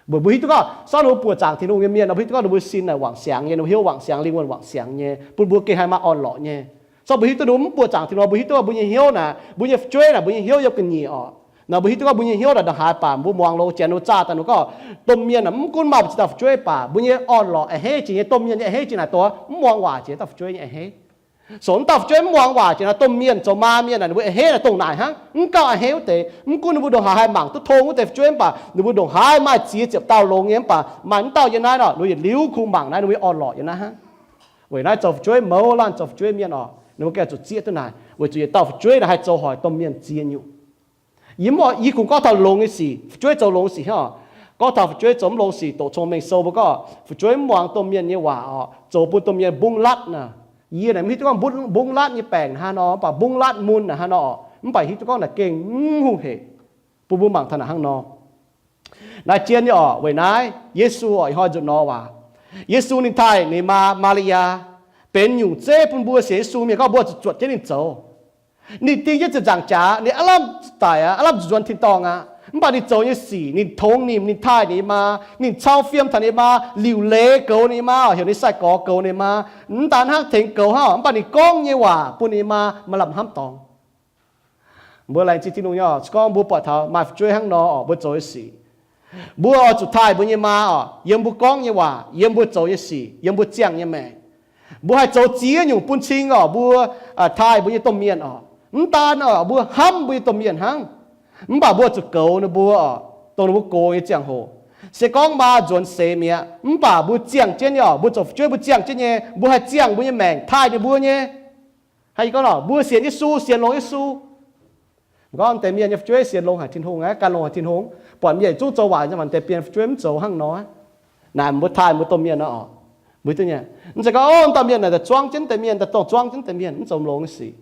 Mbuo, mbuo hiuv duqv gorngv, sortv ninh mbuo buoqc zaangc Tin-Hungh nyei mienh nor, mbuo hiuv duqv gorngv ninh mbuo sin naaic wangc siangx nyei, ninh mbuo hnyouv wangc siangx, lingh wuonh wangc siangx nyei, bun mbuo gengh haih maaih orn-lorqc nyei. Sortv mbuo hiuv duqv ninh mbuo mv buoqc zaangc Tin-Hungh, mbuo hiuv duqv mbuo nyei hnyouv naaic, mbuo nyei fu'jueiv naaic, mbuo nyei hnyouv yiem ga'nyiec oc. Naaic mbuo hiuv duqv gorngv mbuo nyei hnyouv naaic ndongc haaix baac, mbuo muangx longx janx, ninh mbuo zaah daaih ninh mbuo gorngv, domh mienh naaic mv gunv maaih mbu'ziex dauh fu'jueiv baac, mbuo nyei orn-lorqc a'hneiv jiex nyei, domh mienh nyei a'hneiv jiex naaic dongh mv muangx waac jiex dauh fu'jueiv nyei a'hneiv. Sou wuov dauh fu'jueiv mv muangx waac jiex naaic, domh mienh zoux maa mienh naaic ninh mbuo a'hneiv naaic dongh naaic hnangv. Mv gauh a'hneiv wuov deix. Mv gunv ninh mbuo ndongc haaix haih mangc duqv tong wuov deix fu'jueiv mv baac ninh mbuo ndongc haaix maaih ziex ziepc dauh longx nyei mv baac maaih mv dauh yiem naaiv nor, ninh mbuo yietc liuz kungx mangc naaiv, ninh mbuo orn-lorqc yiem naaiv hnangv. Weic naaiv zoux fu'jueiv, mouz laanh zoux fu'jueiv mienh oc, ninh mbuo gengh zuqc zieqv duqv naaic, weic zuqc yietc dauh fu'jueiv naaic haih zoux hoic domh mienh ziex nyungc. Yie mv, yie kungx gorngv taux longx nyei sic, fu'jueiv zoux longx sic hnangv oc. Gorngv taux fu'jueiv zoux mv longx sic, doqc Cong-Mengh Sou mbuo gorngv fu'jueiv mv muangx domh mienh nyei waac oc, zoux bun domh mienh mbungv latv naaic. Yie naaic mv hiuv duqv gorngv mbungv latv nyei baengc hnangv nor, mv baac mbungv latv mun naaic hnangv nor oc, mv baac hiuv duqv gorngv naaic gengh mv hungh hec. Bun mbuo mangc taux naaic hnangv nor. Naaiv jien nyei oc, weic naaiv Yesu oc, ih hnoi nzunc nor waac, Yesu ninh taaih ninh maa, Maa^li^yaa, benx nyungc zeiv bun mbuo sienx Yesu mienh gorngv mbuo zuqc zuotc jienv ninh zoux. Ninh ding jienv ziepc nzaangc jaax, ninh aav lamh daic aqv, aav lamh nzuonx tin-dorngh aqv. Mv baac ninh zoux nyei sic, ninh tongx nimc ninh taaih ninh maa, ninh cau fiem taux ninh maa, liuc leiz goux ninh maa, heuc ninh sai-gorx goux ninh maa. Mv daan hnangv tengx goux hnangv, mv baac ninh gorngv nyei waac bun ninh maa maaih lamh hnamv dorngx. Mbuo laengz zingh Tin-Hungh nyei oc, se gorngv mbuo buatc taux maaih fu'jueiv hnangv nor oc, mbuo zoux nyei sic, mbuo oix zuqc taaih mbuo nyei maa oc, yiem mbuo gorngv nyei waac, yiem mbuo zoux nyei sic, yiem mbuo ziangh nyei maengc. Mbuo haih zoux ziex nyungc bun cing oc, mbuo taaih mbuo nyei domh mienh oc. Mv daan oc, mbuo hnamv mbuo nyei domh mienh hnangv, mv baac mbuo zuqc goux ninh mbuo oc, dongh ninh mbuo gox nyei ziangh hoc. Se gorngv maa nzuonx seix mi'aqv, mv baac mbuo ziangh jienv nyei oc, mbuo zoux fu'jueiv mbuo ziangh jienv nyei, mbuo haih ziangh mbuo nyei maengc taaih ninh mbuo nyei. Hnangv yie gorngv oc, mbuo sienx Yesu, sienx longx Yesu. Gorngv deix mienh nyei fu'jueiv sienx longx haic Tin-Hungh aqv, gan longx haic Tin-Hungh, buatc mienh zungv zoux waaic nyei, mv deix mienh fu'jueiv mv zoux hnangv nor. Naaic mbuo taaih mbuo domh mienh nor oc. Mbuo hiuv duqv nyei. Mv zeiz gorngv, o, dauh mienh naaic daaih zuangv jienv deix mienh, daaih dongh zuangv jienv deix mienh, mv zoux longx nyei sic.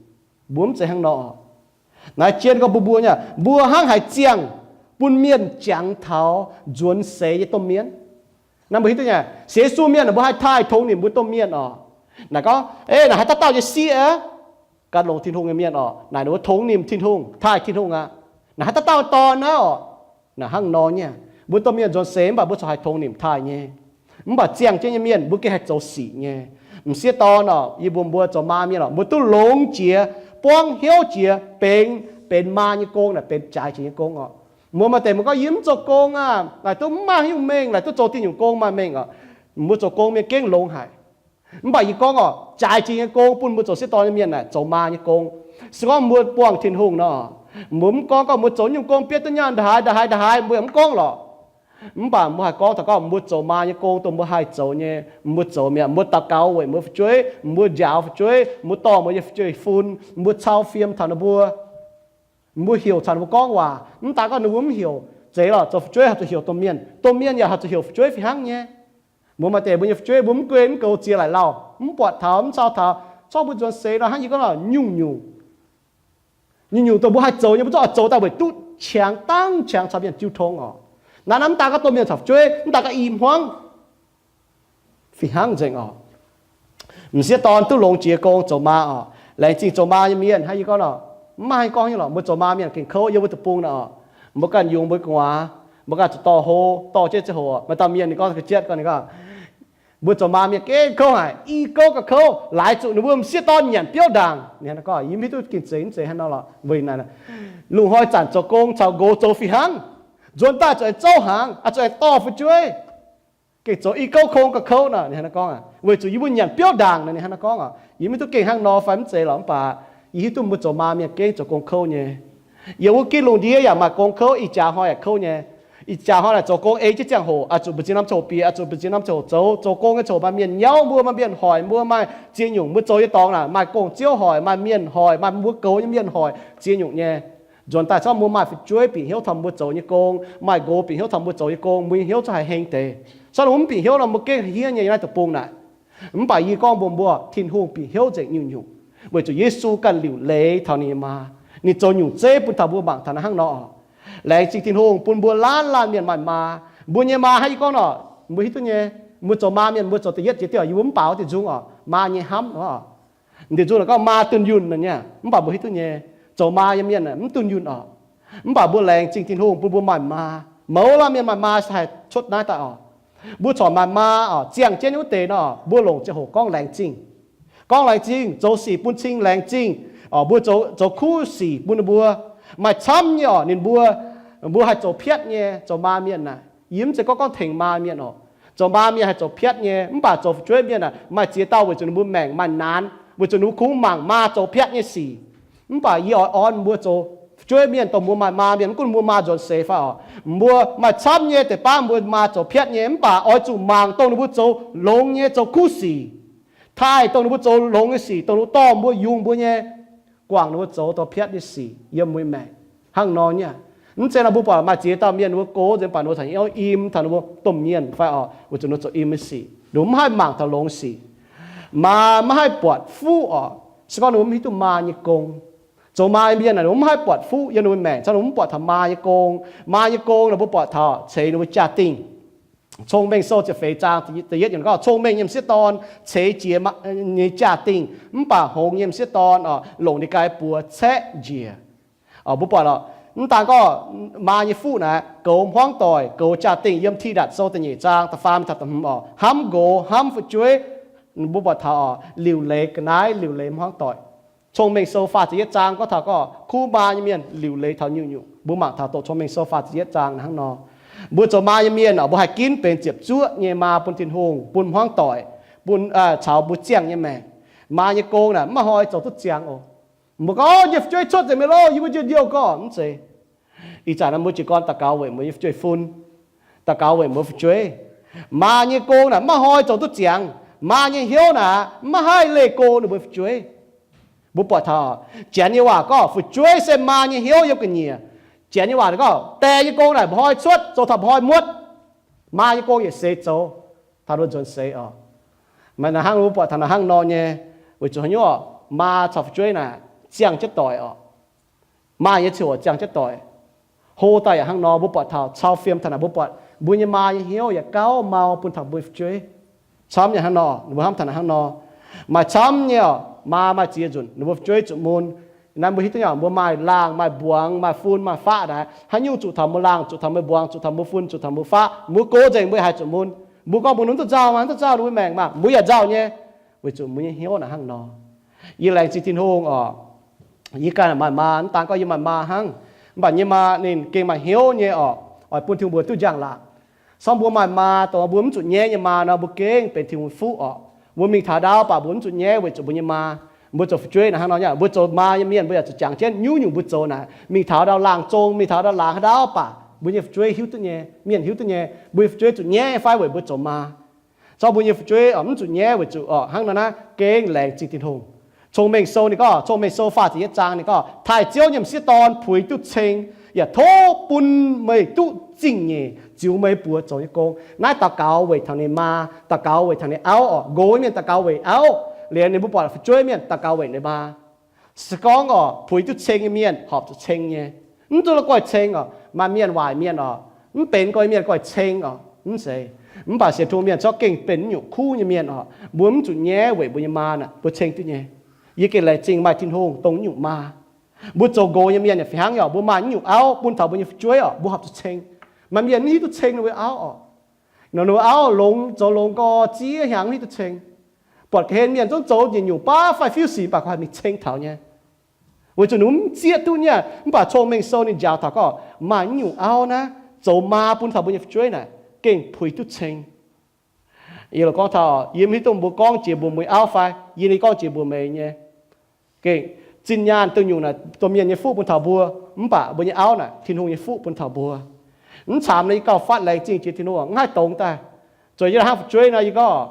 Mbuo mv zeiz hnangv nor oc. Naaiv jien gorngv mbuo, mbuo nyei, mbuo hnangv haaix ziangh bun mienh jangx taux nzuonx seix nyei domh mienh. Naaiv mbuo hiuv duqv nyei, sienx Yesu mienh naaic mbuo haih taaih tongx nimc mbuo domh mienh oc. Naaic gorngv, e, naaic haaix dauh dauh nyei sieqv aqv, gan longx Tin-Hungh nyei mienh oc. Naaic ninh mbuo tongx nimc Tin-Hungh, taaih Tin-Hungh aqv. Naaic haaix dauh dauh dorn aqv oc. Naaic hnangv nor nyei, mbuo domh mienh nzuonx seix mv baac mbuo corc haih tongx nimc taaih nyei. Mv baac ziangh jienv nyei mienh mbuo gengh haih zoux sic nyei. M'sieqv dorn oc, yie mbuo, mbuo zoux maa mienh oc, mbuo duqv longx jiex, buangv hnyouv jiex, benx, benx maa nyei gong naaic benx jaaix jiex nyei gong oc. Mbuo maaih deix mbuo gorngv, yie mv zoux gong aqv, laaic duqv mv maaih nyungc mengh, laaic duqv zoux diuh nyungc gong maaih mengh oc. Mbuo zoux gong mienh gengh longx haic. Mv baac yie gorngv oc, jaaix jiex nyei gong bun mbuo zoux sieqv dorn nyei mienh naaic zoux maa nyei gong. Se gorngv mbuo buangh Tin-Hungh nor, mbuo mv gorngv gorngv mbuo zoux nyungc gong bietv duqv nyaanh ndaaix haaix ndaaix haaix ndaaix haaix, mbuo yaac mv gorngv lorqc. Mv baac mbuo haih gorngv taux gorngv mbuo zoux maa nyei gong dongh mbuo haih zoux nyei, mbuo zoux mi'aqv. Mbuo daux gaux weic mbuo fu'jueiv, mbuo njaaux fu'jueiv, mbuo dorh mbuo nyei fu'jueiv fun, mbuo cau fiem taux ninh mbuo, mbuo heuc caux ninh mbuo gorngv waac. Mv daan gorngv ninh mbuo mv heuc, zeiz lorqc. Zoux fu'jueiv haih zuqc heuc domh mienh, domh mienh yaac haih zuqc heuc fu'jueiv fih hnangv nyei. Mbuo maaih deix mbuo nyei fu'jueiv mbuo mv gunv mv goux ziex laic lauh, mv buatc taux, mv cau taux, corc mbuo nzuonx seix nor hnangv yie gorngv nyungc-nyungc, nyungc-nyungc dongh mbuo haih zoux nyei mbuo zungv oix zoux daaih weic duqv qangx dangv qangx caux mienh jiu tong oc. Naaiv, naaiv mv daan gorngv domh mienh caux fu'jueiv, mv daan gorngv i hmuangv, fih hnangv nzengc oc. M'sieqv dorn duqv longx jiex gong zoux maa oc. Laengz zingh zoux maa nyei mienh. Hnangv yie gorngv nor, mv maaih haaix gorngv nyei lorqc, mbuo zoux maa mienh gengh kouv yiem wuov deic-bung nor oc. Mbuo ganh yungz mbuo gu'nguaaz, mbuo ganh zuqc dorh hlo, dorh jienv ziangh hoc maaih dauh mienh ninh gorngv ga'jietv gorngv ninh gorngv, mbuo zoux maa mienh gengh kouv haic, i gouv gauh kouv, laaix zuqc ninh mbuo m'sieqv dorn nyanc biouv ndaangc. Ninh hnangv nor gorngv, yie mv hiuv duqv gengh zeiz mv zeiz hnangv nor lorqc. Weic naaic, lungh hnoi zanc zoux gong caux nqox zoux fih hnangv, nzuonx daaih zuqc aengx zouv hnaangx, zuqc aengx dorh fu'jueiv, gengh zoux i gouv kouv gauh kouv nor. Ninh hnangv nor gorngv, weic zuqc yie mbuo nyanc biouv ndaangc nor. Ninh hnangv nor gorngv, yie mv hiuv duqv gengh hnangv nor fai mv zeiz lorqc, mv baac yie hiuv duqv mbuo zoux maa mienh gengh zoux gong kouv nyei. Yiem wuov gitv lungh ndiev yaac maaih gong kouv, ih jaax hnoi yaac kouv nyei. Ih jaax hnoi naaic zoux gong ei jienv ziangh hoc, oix zuqc mbu'ziex norm ziangh hoc bieqc, oix zuqc mbu'ziex norm ziangh hoc zoux. Zoux gong nyei ziangh hoc maaih mienh nyauv mbuo, maaih mienh hoic mbuo, maaih ziex nyungc mbuo zoux nyei dorngx naaic maaih gong-ziouv hoic, maaih mienh hoic, maaih mbuo goux nyei mienh hoic, ziex nyungc nyei. Nzuonx daaih corc mbuo maaih fu'jueiv bieqc hnyouv taux mbuo zoux nyei gong, maaih nqox bieqc hnyouv taux mbuo zoux nyei gong, mbuo nyei hnyouv corc haih heng deix. Corc mbuo mv bieqc hnyouv nor mbuo gengh hniev nyei naaiv deic-bung naaic. Mv baac yie gorngv mbuox mbuo, Tin-Hungh bieqc hnyouv nzengc nyungc-nyungc, weic zuqc Yesu ganh liuc leiz taux ninh nyei maa. Ninh zoux nyungc zeiv bun taux mbuo mangc taux naaiv hnangv nor oc. Laengz zingh Tin-Hungh bun mbuo laanh laanh mienh maaih maa. Mbuo nyei maa hnangv yie gorngv nor, mbuo hiuv duqv nyei. Mbuo zoux maa mienh mbuo zoux da'yietv jiex diuh, yie mbuo mv baaux wuov deix nzung oc, maa nyei hnamv oc. Deix nzung naaic gorngv maa dunh yunh nor nyei, mv baac mbuo hiuv duqv nyei, zoux maa nyei mienh mv dunh yunh oc. Mv baac mbuo laengz zingh Tin-Hungh bun mbuo maaih maa. Mouz laanh mienh maaih maa se haih cuotv naaiv daaih oc. Mbuo corc maaih maa oc, ziangh jienv wuov deix nor, mbuo longc ziangh hoc gorngv laengz zingh. Gorngv laengz zingh, zoux sic bun cing laengz zingh. Mbuo zoux, zoux kuv sic bun ninh mbuo. Maaih camv nyei oc, ninh mbuo, mbuo haih zoux piatv nyei, zoux maa mienh naaic. Yie mv zeiz gorngv, gorngv tengx maa mienh oc. Zoux maa mienh haih zoux piatv nyei, mv baac zoux fu'jueiv mienh naaic maaih ziex dauh weic zuqc ninh mbuo maengc maaih naanx. weic zuqc ninh mbuo kungx mangc maa zoux piatv nyei sic. Mv baac yie oix orn mbuo zoux fu'jueiv mienh, dongh mbuo maaih maa mienh, mv gunv mbuo maa nzuonx seix fai oc, mbuo maaih camv nyei deix baav mbuo maa zoux piatv nyei, mv baac oix zuqc mangc dongh ninh mbuo zoux longx nyei, zoux kuv sic, taaih dongh ninh mbuo zoux longx nyei sic, dongh ninh mbuo dorh mbuo, yungz mbuo nyei, guangc ninh mbuo zoux dongh piatv nyei sic yiem mbuo nyei maengc hnangv nor nyei. Mv zeiz nor mbuo buatc maaih ziex dauh mienh ninh mbuo gox nzengc, mv baac ninh mbuo taux nyei, o, im taux ninh mbuo domh mienh fai oc, weic zuqc ninh mbuo zoux im nyei sic, ninh mbuo mv haih mangc taux longx sic. Maa maiv haih buatc fuqv oc, se gorngv ninh mbuo mv hiuv duqv maa nyei gong. Zoux maa mienh naaic ninh mbuo mv haih buatc fuqv yiem ninh mbuo maengc, se ninh mbuo mv buatc taux maa nyei gong. Maa nyei gong naaic mbuo buatc taux ceix ninh mbuo jaa-dingh. Cong-Mengh Sou ziepc feix zaang da'yietv yiemc gorngv, cong-mengh nyei m'sieqv dorn ceix jiez nyei jaa-dingh, mv baac hngongx nyei m'sieqv dorn oc, longc ninh ga'naaiv buoz caeqv njiec. Mbuo buatc oc, mv daan gorngv maa nyei fuqv naaic goux hmuangv doic, goux jaa-dingh. Yiem Tidatc Sou da'nyeic zaang da'faam taux da'hmz oc, hnamv nqox, hnamv fu'jueiv. Mbuo buatc taux oc, liuc leiz ga'naaiv, liuc leiz hmuangv doic. Cong-Mengh Sou faah ziepc yietv zaang gorngv taux gorngv kuv maa nyei mienh liuc leiz taux nyungc-nyungc. Mbuo mangc taux doqc Cong-Mengh Sou faah ziepc yietv zaang hnangv nor. Mbuo zoux maa nyei mienh oc, mbuo haih ginv benx ziepc zuoqv nyei maa bun Tin-Hungh, bun hmuangv doic, bun, caux mbuo ziangh nyei maengc. Maa nyei gong naaic mv maaih hnoi zoux duqv ziangx oc. Mbuo gorngv, o, yie nyei fu'jueiv cuotv nzengc mi'aqv loh, yie mbuo njiec ndiouh gorngv, mv zeiz. Ih zanc naaiv mbuo jiez gorn daux gaux weic mbuo nyei fu'jueiv fun, daux gaux weic mbuo fu'jueiv. Maa nyei gong naaic mv maaih hnoi zoux duqv ziangx. Maa nyei hnyouv naaic mv maaih haih leih go ninh mbuo fu'jueiv. Mbuo buatc taux Janx nyei waac gorngv fu'jueiv se maa nyei hnyouv yiem ga'nyiec. Janx nyei waac gorngv, die nyei gong naaic mba'hnoi cuotv zoux taux mba'hnoi muotv. Maa nyei gong yietc seix zoux taux nzuonx seix oc. Maaih naaiv hnangv, mbuo buatc taux naaiv hnangv nor nyei, weic zuqc haaix nyungc oc, maa caux fu'jueiv naaic ziangh jienv doic oc. Maaih nyei ziouc ziangh jienv doic. Hlo daaih yaac hnangv nor, mbuo buatc taux cau fiem taux naaic, mbuo buatc mbuo nyei maa nyei hnyouv yaac gauh mau bun taux mbuo fu'jueiv. Camv nyei hnangv nor, mbuo hnamv taux naaiv hnangv nor, maaih camv nyei oc, maa maaih ziex nzunc ninh mbuo fu'jueiv zuqc mun. Naaiv mbuo hiuv duqv nyei, mbuo maaih laangh, maaih mbuangz, maaih fun, maaih faqv naaic, haaix nyungc zuqc taux mbuo laangh, zuqc taux mbuo mbuangz, zuqc taux mbuo fun, zuqc taux mbuo faqv, mbuo gox nzengc mbuo haiz zuqc mun. Mbuo gorngv mbuo nunc duqv nzauh maah, duqv nzauh ninh mbuo maengc maah, mbuo yaac nzauh nyei, weic zuqc mbuo nyei hnyouv naaic hnangv nor. Yie laengz zingh Tin-Hungh oc. Yie ganh maaih maa, mv daan gorngv yie maaih maa hnangv, mv baac yie nyei maa ninh gengh maaih hnyouv nyei oc, oix bun Tin-Hungh mbuo duqv njang-laangc. Sorng mbuo maaih maa, dongh mbuo mv zuqc nyaiv nyei maa nor, mbuo gengh benx Tin-Hungh nyei fuqv oc. Mbuo mingh taux ndau baac mbuo mv zuqc nyaiv weic zuqc mbuo nyei maa. Mbuo zoux fu'jueiv naaic hnangv nor nyei, mbuo zoux maa nyei mienh mbuo yaac zuqc jangx jienv nyungc-nyungc mbuo zoux naaic. Mingh taux ndau laangh zong, mingh taux ndau laangz haaix ndau baac mbuo nyei fu'jueiv hiuv duqv nyei, mienh hiuv duqv nyei, mbuo nyei fu'jueiv zuqc nyaiv fai weic mbuo zoux maa. Zorqv mbuo nyei fu'jueiv mv zuqc nyaiv weic zuqc oc hnangv nor naaiv gengh laengz zingh Tin-Hungh. Cong-Mengh Sou ninh gorngv, Cong-Mengh Sou faah ziepc yietv zaang ninh gorngv, taaih Ziouv nyei m'sieqv dorn puix duqv ceng, yaac tov bun meih duqv zingh nyeic ziux meih buoz zoux nyei gong. Naaiv daux gaux weic taux ninh maa, daux gaux weic taux ninh auv oc. Nqox mienh daux gaux weic auv, liuz ninh mbuo buatc fu'jueiv mienh daux gaux weic ninh maa. Se gorngv oc, puix duqv ceng nyei mienh horpc zuqc ceng nyei. Mv duqv la'guaih ceng oc. Maaih mienh waaic mienh oc, mv benx gorx mienh guaih ceng oc, mv zeiz. Mv baac sienx Tin-Hungh mienh zorqv gengh benx nyungc kuv nyei mienh oc. Mbuo mv zuqc nyaiv weic mbuo nyei maa naaic mbuo ceng duqv nyei. Yie gengh laengz zingh maaih Tin-Hungh dongh nyungc maa. Mbuo zoux nqox nyei mienh yaac fih hnangv oc, mbuo maaih nyungc auv bun taux mbuo nyei fu'jueiv oc, mbuo horpc zuqc ceng. Maaih mienh mv hiuv duqv ceng ninh mbuo auv oc. Ninh mbuo auv longx, zoux longx gorx ziex hnyangx mv hiuv duqv ceng. Buatc ga'hlen mienh zungv zoux nyungc-nyungc baav fai fiuv sic mv baac koi mingh ceng taux nyei. Weic zuqc ninh mv zieqv duqv nyei. Mv baac Cong-Mengh Sou ninh njaaux taux gorngv maaih nyungc auv naaiv zoux maa bun taux mbuo nyei fu'jueiv naaic gengh puix duqv ceng. Yie gorngv taux yie mv hiuv duqv mbuo gorngv jiex mbuox meih auv fai yie ninh gorngv jiex mbuox meih nyei. Gengh zinh nyaanh dongh nyungc naaic domh mienh nyei fuqv bun taux mbuo, mv baac mbuo nyei auv naaic Tin-Hungh nyei fuqv bun taux mbuo. Mv caamx nor yie gauh fatv laengz zingh jiex Tin-Hungh hnangv haaix dongx daaih. Zuqc yie hnangv fu'jueiv nor yie gorngv,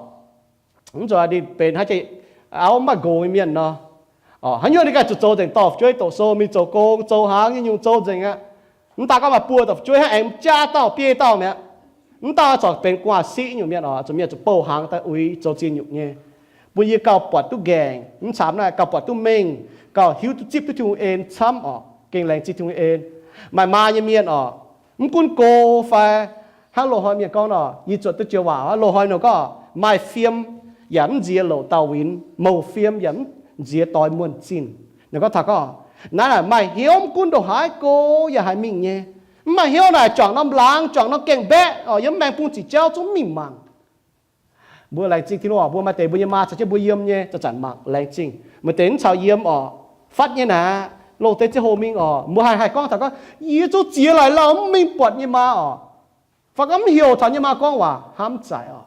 mv zuqc ninh benx hnangv jiex auv mv maaih nqox nyei mienh nor, haaix nyungc ninh ganh zuqc zoux nzengc, dorh fu'jueiv doqc sou, mingh zoux gong, zoux hnaangx, nyei nyungc zoux nzengc aqv. Mv daan gorngv maaih buo dauh fu'jueiv hnangv aengx jaa dauh biei dauh mi'aqv. Mv daan corc benx gu'nguaaz-siqv nyungc mienh oc, zuqc mienh zuqc bouh hnaangx daaih uix zoux ziex nyungc nyei. Bun yie gauh buatc duqv nqaengc, mv caamx naaiv gauh buatc duqv mengh, gauh hiuv duqv zipv duqv Tin-Hungh en camv oc. Gengh laengz zingh Tin-Hungh en. Maaih maa nyei mienh oc, mv gunv go fai hnangv loz-hnoi mienh gorngv nor, yie zuotc duqv joux waac, loz-hnoi ninh gorngv maaih fiem yaac mv nziex louc dauh winx, mouc fiem yaac mv nziex doix muonh zinh. Ninh gorngv taux gorngv, naaiv maaih hnyouv mv gunv ndongc haaix go yaac haih mingh nyei. Mv maaih hnyouv naaic juangc norm laangz, juangc norm gaengh mbaeqv oc, yiem maengx bung ziqc jauv zungv mingh mangc. Mbuo laengz zingh Tin-Hungh oc, mbuo maaih deix mbuo nyei maa caux jienv mbuo yiem nyei, zanc-zanc mangc laengz zingh. Maaih deix mv caux yiem oc, fatv nyei naaic, loz-deix ziangh hoc mingh oc, mbuo haih haih gorngv taux gorngv, yie zungv ziex laaix lauh mv mingh buatc nyei maa oc. Fai gorngv mv heuc taux nyei maa gorngv waac hnamv mv zaic oc.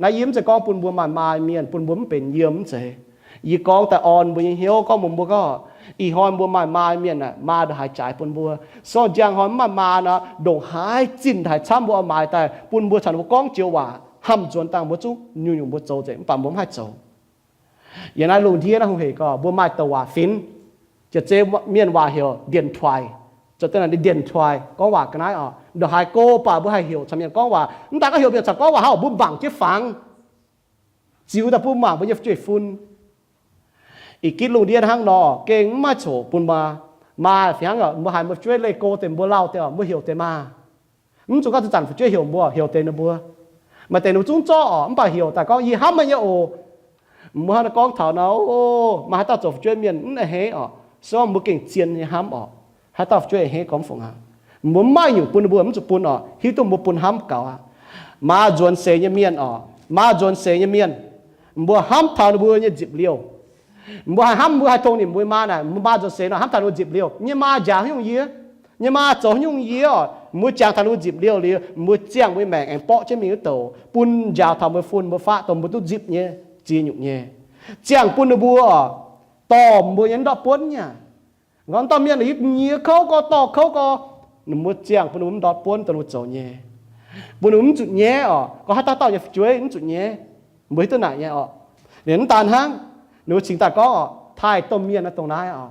Naaiv yie mv zeiz gorngv bun mbuo maaih maa mienh bun mbuo mv benx yiem, mv zeiz. Yie gorngv daaih orn mbuo nyei hnyouv gorngv mbuox mbuo gorngv, ih hnoi mbuo maaih maa mienh aeqv, maa ndongc haaix jaaix bun mbuo. Sorng njang hnoi mv maaih maa nor, ndongc haaix zinh haaix camv mbuo oix maaiz daaih bun mbuo caux ninh mbuo gorngv joux waac hnamv nzuonx dangh mbuo zungv nyungc-nyungc mbuo zoux nzengc, mv baac mbuo mv haih zoux. Yiem naaiv lungh ndiev naaiv hungh hec gorngv mbuo maaih douc waac finx. Jiex zei mienh waac heuc เดียนไทย. Zoux deix naaic เดียนไทย gorngv waac ga'naaiv oc. Ndongc haaix go baac mbuo haih heuc caux mienh gorngv waac. Mv daaih gorngv heuc mienh caux gorngv waac hnangv mbuo mangc jienv fangx, ziux daaih bun mangc mbuo nyei fu'jueiv-fun. Ih gitv lungh ndiev hnangv nor gengh mv maaih coc bun maa. Maa fih hnangv mbuo haiz mbuo fu'jueiv leih go deix mbuo lauh deix oc, mbuo heuc deix maa. Mv zuqc gorngv zanc-zanc fu'jueiv heuc mbuo, heuc deix ninh mbuo. Maaih deix ninh mbuo zungv zorqv oc, mv baac heuc daaih gorngv, Yie hnamv meih nyei oc. Mbuo hnangv naaiv gorngv taux nor, o, maaih haaix dauh zoux fu'jueiv mienh mv a'hneiv oc. Se gorngv mbuo gengh zien nyei hnamv oc. Haaix dauh fu'jueiv a'hneiv gorngv fungc aqv. Mbuo mv maaih nyungc bun ninh mbuo, mv zuqc bun oc. Hiuv duqv mbuo bun hnamv gaux aqv. Maa nzuonx seix nyei mienh oc, maa nzuonx seix nyei mienh, mbuo hnamv taux ninh mbuo nyei nzipc liouh. Mbuo haih hnamv, mbuo haih tong nimc mbuo maa naaic, mbuo maa nzuonx seix nor hnamv taux ninh mbuo nzipc liouh. Nyei maa njaaux haaix nyungc yie, nyei maa zoux haaix nyungc yie oc. Mbuo jangx taux ninh mbuo nzipc liouh liuz, mbuo ziangh mbuo nyei maengc aengx borqv jienv mingh wuov douc, bun njaaux taux mbuo fun mbuo faqv dongh mbuo duqv nzipc nyei ziex nyungc nyei. Ziangh bun ninh mbuo oc, dorh mbuo nyei ndortv buonv nyei. Gorngv dauh mienh yie nyiex kouv gorx, dorh kouv gorx, ninh mbuo ziangh bun ninh mbuo mv ndortv buonv dongh ninh mbuo zoux nyei. Bun ninh mbuo mv zuqc nyaiv oc. Gorngv haaix dauh dauh nyei fu'jueiv mv zuqc nyaiv. Mbuo hiuv duqv naaic nyei oc. Ninh mv daan hnangv, ninh mbuo cingx daaih gorngv oc, taaih domh mienh naaiv dongh naaiv oc.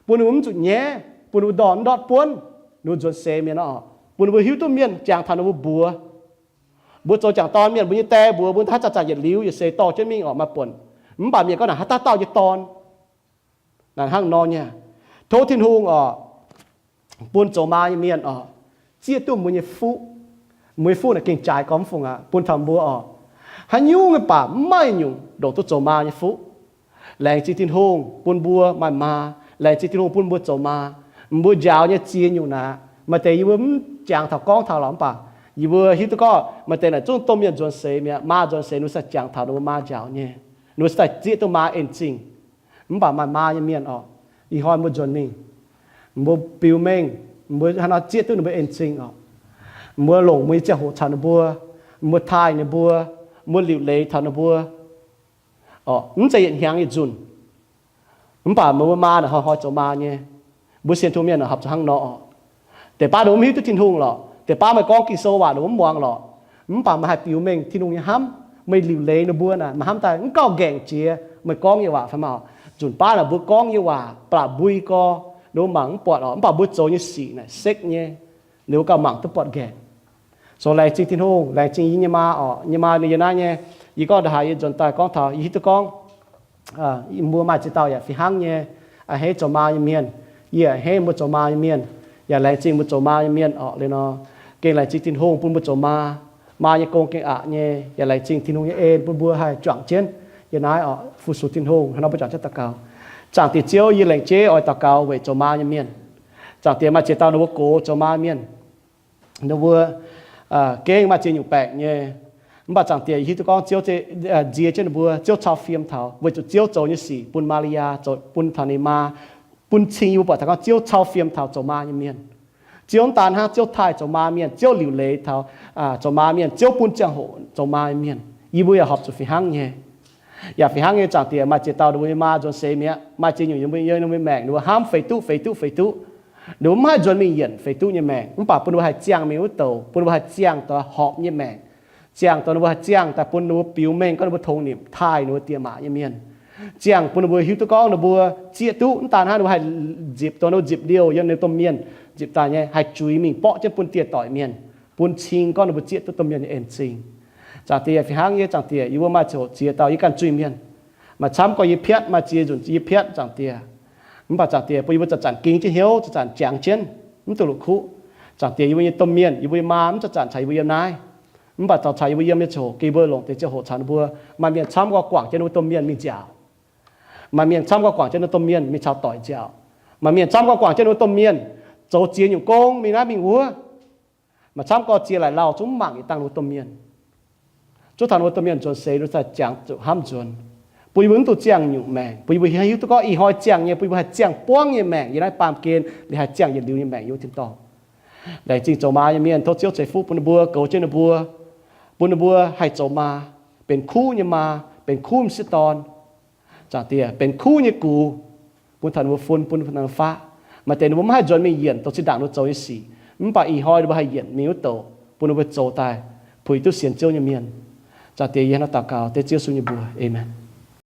Bun ninh mbuo mv zuqc nyaiv, bun ninh mbuo ndorh ndortv buonv, ninh mbuo nzuonx seix mienh oc. Bun ninh mbuo hiuv duqv mienh jangx taux ninh mbuo mbuox. Mbuo zoux jangc dorn mienh, mbuo nyei die mbuox mbuo haaix zanc-zanc yietc liuz yietc seix dorh jienv mingh oc, maaih buonc. Mv baac mienh gorngv naaic haaix dauh dauh nyei dorn. Naaic hnangv nor nyei. Tov Tin-Hungh oc, bun zoux maa nyei mienh oc, zieqv duqv mbuo nyei fuqv. Mbuo nyei fuqv naaic gengh jaaix gormx fungc aqv bun taux mbuo oc. Haaix nyungc nyei baac mv maaih nyungc ndongc duqv zoux maa nyei fuqv. Laengz zingh Tin-Hungh bun mbuo maaih maa. Laengz zingh Tin-Hungh bun mbuo zoux maa. Mbuo njaaux nyei ziex nyungc naaic, maaih deix yie mbuo mv jangx taux gorngv taux lorqc, mv baac yie mbuo hiuv duqv gorngv maaih deix naaic zungv domh mienh nzuonx seix mi'aqv. Maa nzuonx seix ninh mbuo se jangx taux ninh mbuo maa njaaux nyei. Ninh mbuo se daaih zieqv duqv maa en-zingh. Mv baac maaih maa nyei mienh oc, ih hnoi mbuo nzuonx mingh, mbuo biux mengh, mbuo hnangv nor zieqv duqv ninh mbuo en-zingh oc. Mbuo longc mbuo nyei ziangh hoc caux ninh mbuo, mbuo taaih ninh mbuo, mbuo liuc leiz taux ninh mbuo oc. Mv zeiz yietc hnyangx yietc nzunc. Mv baac mbuo maa naaic hnoi-hnoi zoux maa nyei. Mbuo sienx Tin-Hungh mienh naaic horpc zuqc hnangv nor oc. Deix baav ninh mbuo mv hiuv duqv Tin-Hungh lorqc, deix baav meih gorngv Ging-Sou waac ninh mbuo mv muangx lorqc. Mv baac meih haih biux mengh Tin-Hungh nyei hnamv, meih liuc leiz ninh mbuo naaic, meih hnamv daaih mv gauh nqaengc jiex meih gorngv nyei waac fai maah oc. Nzunc baav naaic mbuo gorngv nyei waac blatc mbui gorx, ninh mbuo mangc mv buatc oc, mv baac mbuo zoux nyei sic naaic sekv nyei, ninh mbuo gauh mangc duqv buatc nqaengc. So laengz zingh Tin-Hungh, laengz zingh yie nyei maa oc. Nyei maa ninh yiem naaiv nyei. Yie gorngv ndongc haaix yie nzuonx daaih gorngv taux yie hiuv duqv gorngv mbuo maaih ziex dauh yaac fih hnangv nyei, a'hneiv zoux maa nyei mienh. Yie a'hneiv mbuo zoux maa nyei mienh, yaac laengz zingh mbuo zoux maa nyei mienh oc. Liuz nor, gengh laengz zingh Tin-Hungh bun mbuo zoux maa. Maa nyei gong gengh aqc nyei, yaac laengz zingh Tin-Hungh nyei en bun mbuo haih juangc jienv yiem naaiv oc. Fu-sux Tin-Hungh. Hnangv nor mbuo juangc jienv daux gaux. Zaangc Diex Ziouv, yie laengz jeiv oix daux gaux weic zoux maa nyei mienh. Zaangc Diex, maaih ziex dauh ninh mbuo gox zoux maa mienh. Ninh mbuo gengh maaih ziex nyungc baengc nyei. Mv baac Zaangc Diex, yie hiuv duqv gorngv Ziouv nzie jienv ninh mbuo, Ziouv cau fiem taux, weic zuqc Ziouv zoux nyei sic bun Maa^li^yaa, zoux bun taux ninh maa, bun cing yie mbuo buatc taux gorngv Ziouv cau fiem taux zoux maa nyei mienh. Ziouv mv daan hnangv Ziouv taaih zoux maa mienh, Ziouv liuc leiz taux zoux maa mienh, Ziouv bun ziangh hoc zoux maa nyei mienh. Yie mbuo yaac horpc zuqc fih hnangv nyei. Yaac fih hnangv nyei, Zaangc Diex, maaih ziex dauh ninh mbuo nyei maa nzuonx seix mi'aqv, maaih ziex nyungc yiem ninh mbuo nyei maengc ninh mbuo hnamv feix duqv, feix duqv, feix duqv. Ninh mbuo mv haih nzuonx mingh yienc feix duqv nyei maengc, mv baac bun ninh mbuo haih ziangh mingh wuov douc, bun ninh mbuo haih ziangh daaih horpc nyei maengc, ziangh daaih ninh mbuo haih ziangh daaih bun ninh mbuo biux mengh gorngv ninh mbuo tongx nimc taaih ninh mbuo diex maac nyei mienh, ziangh bun ninh mbuo hiuv duqv gorngv ninh mbuo zieqv duqv, mv daan hnangv ninh mbuo haih nzipc dongh ninh mbuo nzipc liouh yiem ninh domh mienh nzipc daaih nyei, haih zuiz mingh borqv jienv bun dieh doic mienh, bun cing gorngv ninh mbuo zieqv duqv domh mienh nyei en-zingh. Zaangc Diex, fih hnangv nyei, Zaangc Diex, yie mbuo maaih ziangh hoc ziex dauh yie ganh zuiz-mienh. Maaih camv gorx yie piatv, maaih ziex nzunc yie piatv, Zaangc Diex. Mv baac Zaangc Diex, bun yie mbuo zanc-zanc ging jienv hnyouv, zanc-zanc jangx jienv, mv duqv la'kuqv. Zaangc Diex, yie mbuo nyei domh mienh, yie mbuo nyei maa mv zanc-zanc caux yie mbuo yiem naaiv. Mv baac caux yie mbuo yiem nyei ziangh hoc, gengh mbuo longc deix ziangh hoc caux ninh mbuo. Maaih mienh camv gorx guangc jienv ninh mbuo domh mienh mingh nziaauc. Maaih mienh camv gorx guangc jienv ninh mbuo domh mienh mingh caux doic nziaauc. Maaih mienh camv gorx guangc jienv ninh mbuo domh mienh zoux ziex nyungc gong mingh naaiv mingh wuov. Maaih camv gorx ziex laaic lauh zungv mv mangc yietc dangh ninh mbuo domh mienh. Zungv taux ninh mbuo domh mienh nzuonx seix ninh mbuo daaih jangx zuqc hnamv nzuonx, bun yie mbuo mv dungx ziangh nyungc maengc, bun yie mbuo hiuv duqv gorngv ih hnoi ziangh nyei, bun yie mbuo haih ziangh buangv nyei maengc yiem naaiv baamh gen, liuz haih ziangh yietc liuz nyei maengc yiem wuov tin-dorngh. Laengz zingh zoux maa nyei mienh, tov Ziouv ceix fuqv bun ninh mbuo, goux jienv ninh mbuo, bun ninh mbuo haih zoux maa, benx kuv nyei maa, benx kuv m'sieqv dorn. Zaangc Diex, benx kuv nyei gux, bun taux ninh mbuo fun, bun ninh mbuo faqv. Maaih deix ninh mbuo maiv haih nzuonx mingh yienc, douh zinh ndaangc ninh mbuo zoux nyei sic. Mv baac ih hnoi ninh mbuo haih yienc mingh wuov douh, bun ninh mbuo zoux daaih, puix duqv sienx Ziouv nyei mienh. Zaangc Diex, yie hnangv naaiv daux gaux dengv Ziouv Yesu nyei mbuox. Aamen.